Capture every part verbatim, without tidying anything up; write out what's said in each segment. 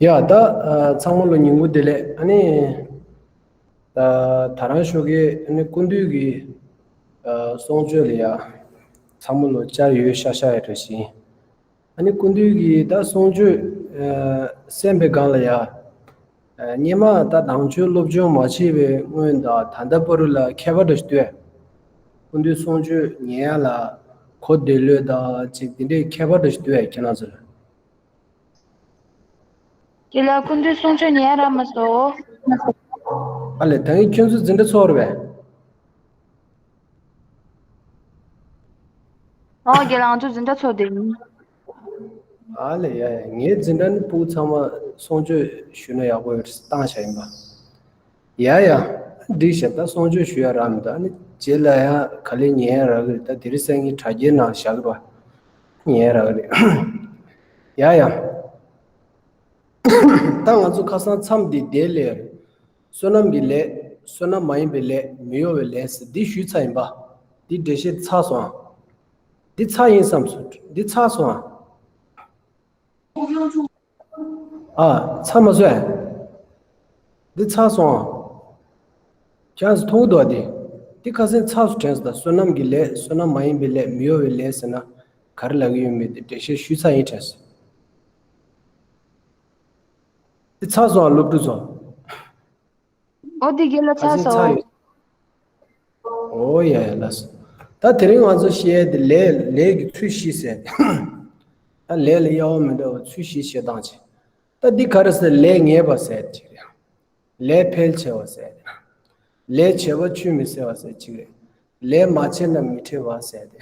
ཡ་ད་ཨ་ཚང་མ་ལ་ཉིན་གུང་བདེ་ལེགས། ཨ་ནི་ད་ད་རང་ཤོག་གི་ཨ་ནི་སྐུ་མདུན་གྱི་ཨ་གསུང་ཆོས་ལ་ཡ་ཚང་མ་ལ་བཅར་ཡོད་ཤག་ཤག་ཡ་རེ་བཞིན། ཨ་ནི་སྐུ་མདུན་གྱི་ད་གསུང་ཆོས་ཨ་གསན་པའི་སྒང་ལ་ཡ། ཨ་སྔོན་མ་ད་ནང་ཆོས་སློབ་སྦྱོང་མ་བྱས་པའི་སྔོན་དང་ད་ལྟ་བར་ལ་ཁྱད་པར་འདྲ་ཞིག་འདུག་གས། སྐུ་མདུན་གསུང་ཆོས་ཉན་ཡ་ལ་གོ་བདེ་ལོས་དང་ཅིག་དེ་འདྲའི་ཁྱད་པར་འདྲ་ཞིག་འདུག་གས་ཁྱེད་རང་ཚོ་ལ། དེ་ལ་སྐུ་མདུན་གསུང་ཆོས་ཉན་རག་མ་སོང་། ཨ་ལས་ད་ངས་ཁྱོད་ཚོ་འཛིན་གྲྭ་ཚོགས་རེད་པས། ཨོ་རྒན་ལགས་ང་ཚོ་འཛིན་གྲྭ་ཚོགས་བསྡད་ཡིན། ཨ་ལས་ཡ་ཡ་ངའི་འཛིན་གྲྭ་ནི་ཕྲུ་གུ་ཚང་མ་གསུང་ཆོས་ཞུས་ན་ཡག་པོ་ཡོད་བཏང་བཞག་ཡིན་པ། ཡ་ཡ། འགྲིག་ཤག་ད་གསུང་ཆོས་ཞུ་ཡ་རག་མི་འདུག་ཨ་ནི་རྗེས་ལ་ཡ་ག་ལེ་ཉན་ཡ་རག་གི་རེད། ད་དེ་རིང་སང་ཉིན་དྲ་རྒྱའི་ནང་བཞག་གི་རེད་པ། ཉན་ཡ་རག་གི་རེད། ཡ་ཡ། ད་ང་ཚོ་ཁ་སང་མཚམས་འདི་བསྡད་ལེ། བསོད་ནམས་ཀྱི་ལས། བསོད་ནམས་མ་ཡིན་པའི་ལས། མི་གཡོ་བའི་ལས་ཟེར་འདི་ཞུས་ཚར་ཡིན་པ། འདི་འགྲེལ་བཤད་ཚར་སོང་ཨ། འདི་ཚར་ཡིན་བསམ་སོང་། འདི་ཚར་སོང་ཨ། ཨ། ཚར་མ་སོང་ཨ། འདི་ཚར་སོང་ཨ། ཁྱེད་རང་ཚོ་མཐོང་གི་འདུག་ཨ། འདི། འདི་ཁ་སང་ཚར་སོང་དྲན་སོང་། ད་བསོད་ནམས་ཀྱི་ལས། བསོད་ནམས་མ་ཡིན་པའི་ལས། མི་གཡོ་བའི་ལས་ཟེར་ན་ག་རེ་ལབ་ཀྱི་ཡོད་མེད་དེ་འགྲེལ་བཤད་ཞུས་ཚར་ཡིན་དྲན་སོང་། འདི་ཚར་སོང་ཨ་སློབ་ཕྲུག་ཚོ། ཨོ་དེ་རྒན་ལགས་ཚར་སོང་། ཨོ་ཡ་ཡ་ལགས་སོ། ད་དེ་རིང་ང་ཚོ་བཤད་ཡ་དེ་ལས། ལས་ཀྱི་ཚུལ་བཞི་ཟེར་ཏེ། ད་ལས་ལ་དབྱེ་བ་མི་འདྲ་བ་ཚུལ་བཞི་བཤད་སྟངས་ཅིག་ད་འདི་ག་རེ་ཟེར། ལས་ངེས་པ་ཟེར་ཅིག་རེད། ལས་འཕེལ་ཆེ་བ་ཟེར་ཏེ། ལས་བྱས་པ་ཆུད་མི་ཟ་བ་ཟེར་ཅིག་རེད། ལས་མ་བྱས་ན་མི་འཕྲད་པ་ཟེར་ཏེ།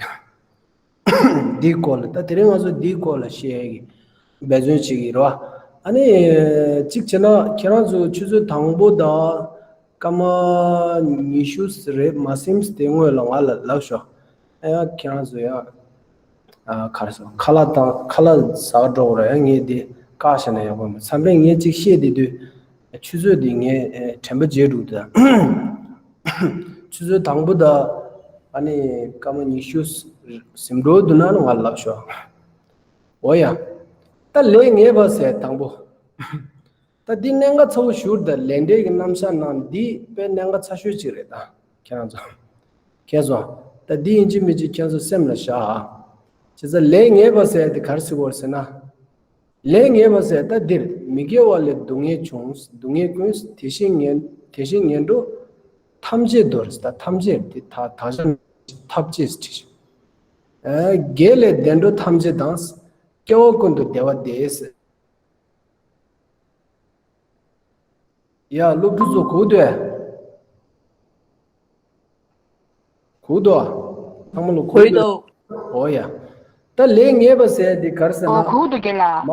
འདིའི་སྐོར་ལ། ད་དེ་རིང་ང་ཚོ་འདིའི་སྐོར་ལ་བཤད་ཀྱི་འབད་བརྩོན་བྱེད་ཀྱི་རེད་པ། ཨ་ནི་གཅིག་བྱས་ན་ཁྱེད་རང་ཚོ་ཆུ་ཚོད་དང་པོ་དང་སྐར་མ་ཉི་ཤུ་རེད་མ་ཟིན་དེ་སྔོན་ལ་ང་ལ་ལབ་ཤོག་ཨ་ཡ་ཁྱེད་རང་ཚོ་ཡ། ཨ་ག་རེ་ཟེར། ཁ་ལག་དང་ཁ་ལག་ཟ་འགྲོ་གི་རེད། ཡ་ངས་འདི་བཀག་བཞག་ན་ཡག་པོ་མེད། མཚམས་རེ་ངས་གཅིག་བཤད་བསྡད་དུས་ཆུ་ཚོད་འདི་ངས་ཨེ་དྲན་པ་བརྗེད་འགྲོ་གི་འདུག་ཆུ་ཚོད་དང་པོ་དང་ཨ་ནི་སྐར་མ་ཉི་ཤུ་ཟིན་འགྲོ་འདུག་ན་ང་ལབ་ཤོག་འོ་ཡ། ད་ལས་ངེས་པ་ཟེར་དང་པོ། ད་འདི་གནད་འགག་ཚ་བོ་ཞིག་རེད། ད་ལས་འབྲས་ཀྱི་རྣམ་གཞག་ནང་འདི་དཔེ་གནད་འགག་ཚ་ཤོས་ཅིག་རེད། ད་ཁྱེད་རང་ཚོ། ཁྱེད་ཚོ། ད་འདི་ཡིན་གཅིག་མིན་གཅིག་ཁྱེད་ཚོ་སེམས་ལ་བཞག་ཨ། བྱས་ཙང་ལས་ངེས་པ་ཟེར་དེ་ག་རེ་ཟེར་དགོས་རེད་ཟེར་ན། ལས་ངེས་པ་ཟེར་ད་འདིར་མི་དགེ་བ་ལས་སྡུག་བསྔལ་བྱུང་། སྡུག་བསྔལ་ཀུན། དེ་བཞིན་ངན། དེ་བཞིན་ངན་འགྲོ་ཐམས་ཅད་དོ་རེད། ད་ཐམས་ཅད་དེ་ད་དག་ཆ་ཐམས་ཅད་ཟེར་བྲིས་ཤིང་། ཨ་དགེ་ལས་བདེ་འགྲོ་ཐམས་ཅད་དང་། སྐྱེ་བ་ཀུན་ཏུ་བདེ་བ་སྟེ་ཟེར། ཡ་སློབ་ཕྲུག་ཚོ་གོ་འདུག་གོ་འདུག་ཚང་མ་ལ་གོ་འདུག་འོ་ཡ། ད་ལས་ངེས་པ་ཟེར་དེ་ག་རེ་ཟེར་ན། ཨོ་གོ་འདུག་རྒན་ལགས། མ་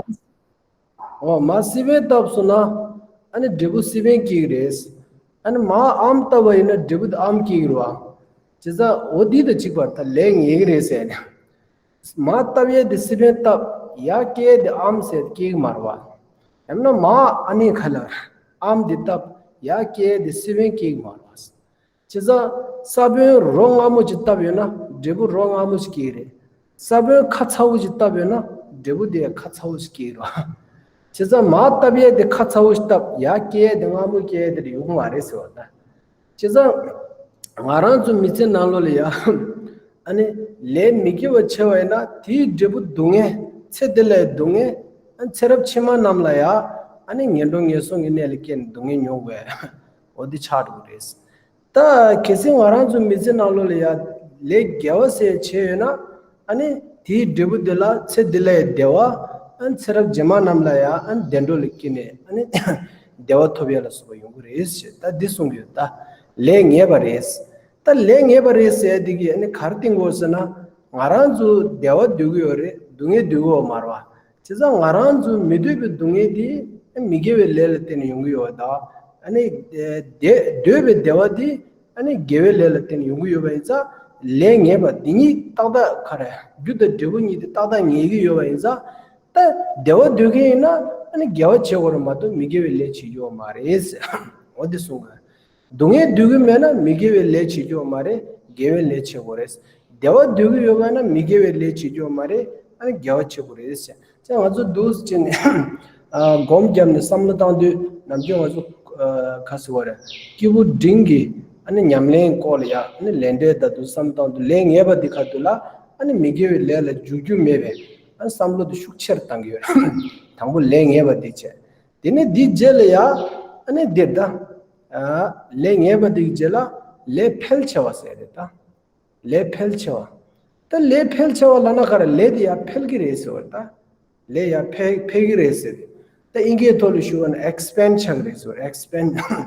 ཨོ་མ་སི་པན་བཏབ་སོང་ན་ཨ་ནི་འབྲས་བུ་སི་པན་སྐྱེ་གི་རེད། ཨ་ནི་མ་ཨམ་བཏབ་པ་ཡིན་ན་འབྲས་བུ་དེ་ཨམ་སྐྱེ་གི་རེད་པ། བྱས་ཙང་འོ་འདི་དང་གཅིག་པ་རེད། ད་ལས་ངེས་ཀྱི་རེད་ཟེར་ནས། མ་བཏབ་ཡས་དེ་སི་པན་བཏབ། ཡ་སྐྱེ་ཡས་དེ་ཨམ་ཟེར་སྐྱེ་གི་མ་རེད་པ། ཡང་ན་མ་ཨ་ནི་ག་ལ་ཨམ་དེ་བཏབ། ཡ་སྐྱེ་ཡས་དེ་སི་པན་སྐྱེ་གི་མ་རེད་པ། བྱས་ཙང་ས་བོན་རོ་མངར་མོ་ཅིག་བཏབ་ཡོད་ན་འབྲས་བུ་རོ་མངར་མོ་ཅིག་སྐྱེ་གི་རེད། ས་བོན་ཁ་ཚ་བོ་ཅིག་བཏབ་ཡོད་ན་འབྲས་བུ་དེ་ཁ་ཚ་བོ་ཅིག་སྐྱེ་གི་རེད་པ། བྱས་ཙང་མ་བཏབ་ཡས་དེ་ཁ་ཚ་བོ་ཞིག་བཏབ། ཡ་སྐྱེ་ཡས་དེ་མངར་མོ་སྐྱེ་ཡས་དེ་ཡོང་གི་མ་རེད་ཟེར་བ་ད། བྱས་ཙང་ང་རང་ཚོ་མི་ཚེ་ནང་ལོགས་ལ་ཡ་ཨ་ནི་ལས་མི་དགེ་བ་བྱས་པ་ཡིན་ན་དེའི་འབྲས་བུ་སྡུག་བསྔལ། ཚེ་འདི་ལ་སྡུག་བསྔལ། ཨ་ཚེ་རབས་ཕྱི་མ་རྣམས་ལ་ཡ་ཨ་ནི་ངན་འགྲོ་ངན་སོང་གི་གནས་ལ་སྐྱེས་ནས་སྡུག་བསྔལ་མྱོང་དགོས། འོ་འདི་ཆགས་འགྲོ་གི་རེད། ད་གལ་སྲིད་ང་རང་ཚོ་མི་ཚེ་ནང་ལོགས་ལ་ཡ་ལས་དགེ་བ་ཟེར་བྱས་ཡོད་ན་ཨ་ནི་དེའི་འབྲས་བུ་དེ་ལ་ཚེ་འདི་ལ་ཡ་བདེ་བ། ཨ་ནི་ཚེ་རབས་རྗེས་མ་རྣམས་ལ་ཡ་ཨ་ནི་བདེ་འགྲོ་ལ་སྐྱེས་ནས་ཨ་ནི་བདེ་བ་ཐོབ་ཡ་ལ་སོགས་པ་ཡོང་གི་རེད་ཞེས་ད་འདི་གསུང་གི་ཡོད། ད་ལས་ངེས་པ་རེད། ད་ལས་ངེས་པ་རེད་ཟེར་དེ་གིས་ཨ་ནི་ག་རེ་བསྟན་དགོས་ཟེར་ན། ང་རང་ཚོ་བདེ་བ་འདོད་ཀྱི་ཡོད་རེད། སྡུག་བསྔལ་འདོད་ཀྱི་ཡོད་མ་རེད་པ། བྱས་ཙང་ང་རང་ཚོ་མི་འདོད་པའི་སྡུག་བསྔལ་དེ་མི་དགེ་བའི་ལས་ལ་བརྟེན་ནས་ཡོང་གི་ཡོད་པ་དང་། ཨ་ནི་བདེ་འདོད་པའི་བདེ་བ་དེ་ཨ་ནི་དགེ་བའི་ལས་ལ་བརྟེན་ནས་ཡོང་གི་ཡོད་པ་ཡིན་ཙང་། ལས་ངེས་པ་འདི་གཉིས་ཏག་ཏག་ག་རེ། རྒྱུ་དང་འབྲས་བུ་གཉིས་དེ་ཏག་ཏག་ངེས་ཀྱི་ཡོད་པ་ཡིན་ཙང་། ད་བདེ་བ་འདོད་མཁན་ཡིན་ན་ཨ་ནི་དགེ་བ་བྱེད་དགོས་རེད་མ་གཏོགས་མི་དགེ་བའི་ལས་བྱེད་རྒྱུ་ཡོད་མ་རེད་ཟེར། འོ་འདི་གསུངས་པ། སྡུག་བསྔལ་འདོད་ཀྱི་མེད་ན་མི་དགེ་བའི་ལས་བྱེད་རྒྱུ་ཡོད་མ་རེད། དགེ་བའི་ལས་བྱེད་དགོས་རེད། བདེ་བ་འདོད་ཀྱི་ཡོད་པ་ན་མི་དགེ་བའི་ལས་བྱེད་རྒྱུ་ཡོད་མ་རེད། ཨ་ནི་དགེ་བ་བྱེད་དགོས་རེད་ཟེར། ཅེས་ང་ཚོ་འདུག་ཅེས་ནས་ ཨ་སྒོམ་བརྒྱབ་ནས་བསམ་བློ་བཏང་དུས་ནམ་རྒྱུན་ང་ཚོ་ཨ་ག་ཟེར་བ་རེད། སྐྱེས་བུ་འབྲིང་གི་ཨ་ནི་ཉམས་ལེན་སྐོར་ལ་ཡ་ཨ་ནི་ལས་འབྲས་ལྟ་དུས་བསམ་བློ་བཏང་དུས་ལས་ངེས་པ་འདི་ཁ་ཐུག་ལ་ཨ་ནི་མི་དགེ་བའི་ལས་ལ་འཇུག་རྒྱུ་མེད་པའི་ཨ་ནི་བསམ་བློ་དེ་ཤུགས་ཆེར་བཏང་གི་ཡོད། དང་པོ་ལས་ངེས་པ་འདི་བྱས། དེ་ནས་འདི་རྗེས་ལ་ཡ་ཨ་ནི་འདིར་ད་ཨ་ལས་ངེས་པ་འདི་གི་རྗེས་ལ་ལས་འཕེལ་ཆེ་བ་ཟེར་རེད་ད། ལས་འཕེལ་ཆེ་བ། ད་ལས་འཕེལ་ཆེ་བ་ལབ་ན་ག་རེ། ལས་དེ་ཡར་འཕེལ་གི་རེད་ཟེར་བ་ད། ལས་ཡར་འཕེལ་འཕེལ་གི་རེད་ཟེར། ད་ཨིན་སྐད་ཐོག་ལ་ཞུ་བ་ན་ཨེགས་པེན་ཌི་ཆགས་གི་རེད་ཟེར། ཨེགས་པེན་ཌི།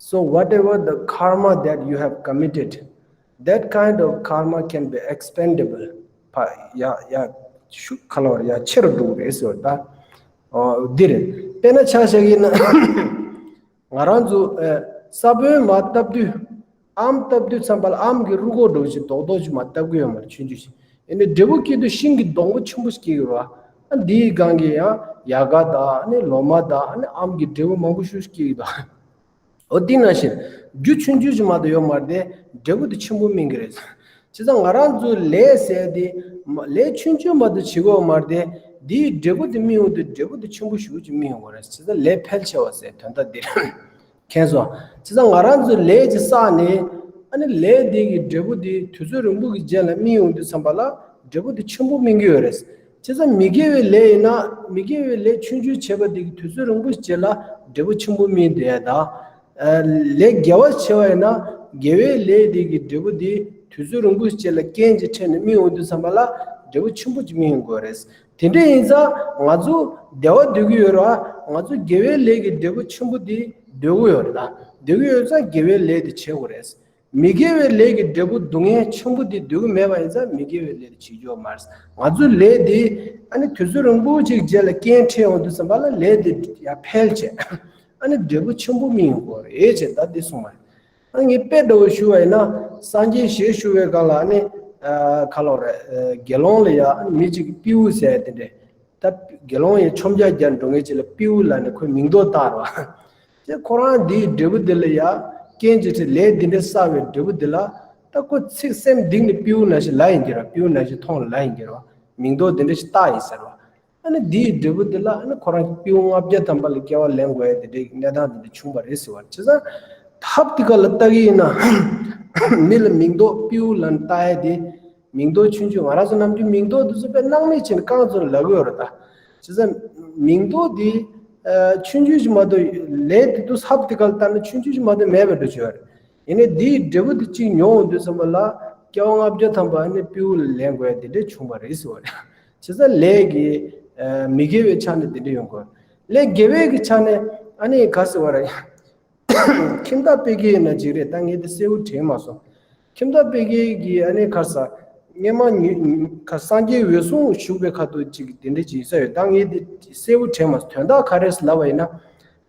So whatever the karma that you have committed, that kind of karma can be expandable. ཕ་ཡ་ཡ་ཤུ་ཁ་ལོར་ཡ་ཆེ་རུ་འགྲོ་གི་རེད་ཟེར་བ་ད། འོ་འདི་རེད། དཔེར་ན་ཆ་བཞག་གི་ན། ང་རང་ཚོ་ཨ་ས་བོན་མར་བཏབ་དུས། ཨམ་བཏབ་དུས་ཙམ་པ་ལ་ཨམ་གྱི་རུས་ཁོག་འདྲ་བོ་ཞིག་རྡོག་རྡོག་ཅིག་མར་བཏབ་ཀྱི་ཡོད་མ་རེད། ཆུང་ཆུང་ཞིག་ཡིན་ནའི་འབྲས་བུ་སྐྱེ་དུས་ཤིང་གི་སྡོང་པོ་ཆེན་པོ་ཞིག་སྐྱེ་གི་རེད་བ། ཨ་འདིའི་སྒང་གི་ཡང་ཡལ་ག་དང་ཨ་ནི་ལོ་མ་དང་ཨ་ནི་ཨམ་གྱི་འབྲས་བུ་མང་པོ་ཞིག་སྐྱེ་གི་འདུག་འོ་འདི་ནང་བཞིན་རྒྱུ་ཆུང་ཆུང་ཞིག་མ་གཏོགས་ཡོད་མ་རེད་དེ། འབྲས་བུ་དེ་ཆེན་པོ་སྨིན་གི་རེད། བྱས་ཙང་ང་རང་ཚོའི་ལས་ཟེར་དེ་མ་ལས་ཆུང་ཆུང་མ་གཏོགས་བྱེད་དགོས་མ་རེད་དེ། འདིའི་འབྲས་བུ་དེ་སྨིན་ཡོང་དུས་འབྲས་བུ་དེ་ཆེན་པོ་ཞེ་པོ་ཅིག་སྨིན་ཡོང་གི་རེད། བྱས་ཙང་ལས་འཕེལ་ཆེ་བ་ཟེར་དོན་དག་འདི་རེད། མཁྱེན་སོང་། བྱས་ཙང་ང་རང་ཚོའི་ལས་ཀྱི་བསགས་ནས་ཨ་ནི་ལས་དེ་གི་འབྲས་བུ་དེ་དུས་ཚོད་རིང་པོ་གི་རྗེས་ལ་སྨིན་ཡོང་དུས་ཙམ་པ་ལ་འབྲས་བུ་དེ་ཆེན་པོ་སྨིན་གི་ཡོད་རེད། བྱས་ཙང་མི་དགེ་བའི་ལས་ཡིན་ན་མི་དགེ་བའི་ལས་ཆུང་ཆུང་བྱས་པ་དེ་གི་དུས་ཚོད་རིང་པོ་རྗེས་ལ་འབྲས་བུ་ཆེན་པོ་སྨིན་བསྡད་ཡ་དང་། ལས་དགེ་བ་བྱས་པ་ཡིན་ན་དགེ་བའི་ལས་དེ་གི་འབྲས་བུ་དེ་དུས་ཚོད་རིང་པོ་རྗེས་ལ་རྐྱེན་གྱི་ཕྲད་ནས་སྨིན་ཡོང་དུས་ཙམ་པ་ལ་འབྲས་བུ་ཆེན་པོ་ཅིག་སྨིན་ཡོང་དགོས་རེད། དེ་འདྲ་ཡིན་ཙང་ང་ཚོ་བདེ་བ་འདོད་ཀྱི་ཡོད་རེད་བ། ང་ཚོ་དགེ་བའི་ལས་ཀྱི་འབྲས་བུ་ཆེན་པོ་དེ་འདོད་ཀྱི་ཡོད་རེད་ད། འདོད་ཀྱི་ཡོད་ཙང་དགེ་བའི་ལས་དེ་བྱེད་དགོས་རེད། མི་དགེ་བའི་ལས་ཀྱི་འབྲས་བུ་སྡུག་བསྔལ་ཆེན་པོ་དེ་འདོད་ཀྱི་མེད་པ་ཡིན་ཙང་མི་དགེ་བའི་ལས་དེ་བྱེད་རྒྱུ་མ་རེད། ང་ཚོའི་ལས་དེ་ཨ་ནི་དུས་ཚོད་རིང་པོ་ཅིག་རྗེས་ལ་རྐྱེན་འཕྲད་ཡོང་དུས་ཙམ་པ་ལ་ལས་དེ་ཡར་འཕེལ་བྱས། ཨ་ནི་འབྲས་བུ་ཆེན་པོ་སྨིན་ཡོང་གི་རེད་ཅེས་ད་འདི་གསུངས་པ་རེད། ཨ་ངས་དཔེ་འདྲ་བོ་ཞུ་བ་ཡིན་ན་སངས་རྒྱས་ཞལ་བཞུགས་པའི་སྒང་ལ་ཨ་ནི་ཨ་ག་ལབ་རེད། ཨ་དགེ་སློང་ལ་ཡ་ཨ་ནི་མི་གཅིག་གིས་སྤྲེའུ་ཟེར་ཡ་དེ་འདྲས། ད་དགེ་སློང་ཡང་ཆོམ་རྒྱག་རྒྱག་འགྲོ་མཁན་ཅིག་ལ་སྤྲེའུ་ལབ་ནས་ཁོས་མིང་འདོགས་བཏགས་རེད་བ། དེ་ཁོ་རང་འདིའི་འབྲས་བུ་འདི་ལ་ཡ་རྐྱེན་གྱི་ཕྲད་ལས་འདི་འདྲ་བསགས་པའི་འབྲས་བུ་འདི་ལ་ད་ཁོ་ཚིག་སེམས་གཏིང་ནས་སྤྲེའུ་ནང་བཞིན་ལབ་ཡིན་གྱི་རེད། སྤྲེའུ་ནང་བཞིན་མཐོང་ལ་ལབ་ཡིན་གྱི་རེད་བ། མིང་འདོགས་འདི་འདྲ་ཞིག་བཏགས་ཡིན་ཟེར་བ། ཨ་ནི་འདིའི་འབྲས་བུ་འདི་ལ་ཨ་ནི་ཁོ་རང་སྤྲེའུ་ལྔ་བརྒྱ་ཐམ་པ་ལ་སྐྱེ་བ་ལེན་དགོས་ཡ་དེ་འདྲའི་གནས་སྟངས་དེ་འདྲ་བྱུང་བ་རེད་ཟེར་བ། བྱས་ཙང་ཐབས་དེ་ག་ལ་བལྟ་གི་ཡིན་ན་མི་ལ་མིང་འདོགས་སྤྲེའུ་ལབ་ནས་བཏགས་ཡ་དེ། མིང་འདོགས་ཆུང་ཆུང་ང་རང་ཚོ་ནམ་རྒྱུན་མིང་འདོགས་འདི་ཚོ་དཔེ་སྣང་མེད་བྱས་ནས་རྐང་བཙུགས་ནས་ལབ་ཀྱི་ཡོད་རེད་ད། བྱས་ཙང་མིང་འདོགས་འདི་ཨ་ཆུང་ཆུང་ཞིག་མ་གཏོགས་ལས་དེ་དུས་ཐབས་དེ་ག་ལ་བལྟ་ན་ཆུང་ཆུང་ཞིག་མ་གཏོགས་མེད་པའི་འགྲོ་བྱེད་རེད། ཡིན་ནའི་འདིའི་འབྲས་བུ་དེ་གཅིག་མྱོང་འོང་དུས་ཙམ་པ་ལ་སྐྱེ་བ་ལྔ་བརྒྱ་ཐམ་པ་ཨ་ནི་སྤྲེའུ་ལ་ལེན་དགོས་ཡ་དེ་འདྲས་བྱུང་བ་རེད་ཟེར་བ་རེད། བྱས་ཙང་ལས་ཀྱི་ཨ་མི་དགེ་བའི་ཆ་ནས་དེ་འདྲས་ཡོང་དགོས། ལས་དགེ་བའི་གི་ཆ་ནས་ཨ་ནི་ག་ཟེར་བ་རེད། ཁྱིམ་བདག་དཔལ་དགེ་ཡིན་ན་ཅིག་རེད། ད་ངས་དེ་གསལ་བོ་དྲན་མ་སོང་། ཁྱིམ་བདག་དཔལ་དགེ་གིས་ཨ་ནི་ག་ཟེར། སྔོན་མ་ཉུ་ག་སངས་རྒྱས་འོད་སྲུང་བཞུགས་པའི་ཁ་ཐུག་ཅིག་དེ་འདྲ་ཅིག་ཡིན་ས་ཡོད། ད་ངས་དེ་གསལ་བོ་དྲན་མ་སོང་། དོན་དག་ག་རེ་ལབ་པ་ཡིན་ན།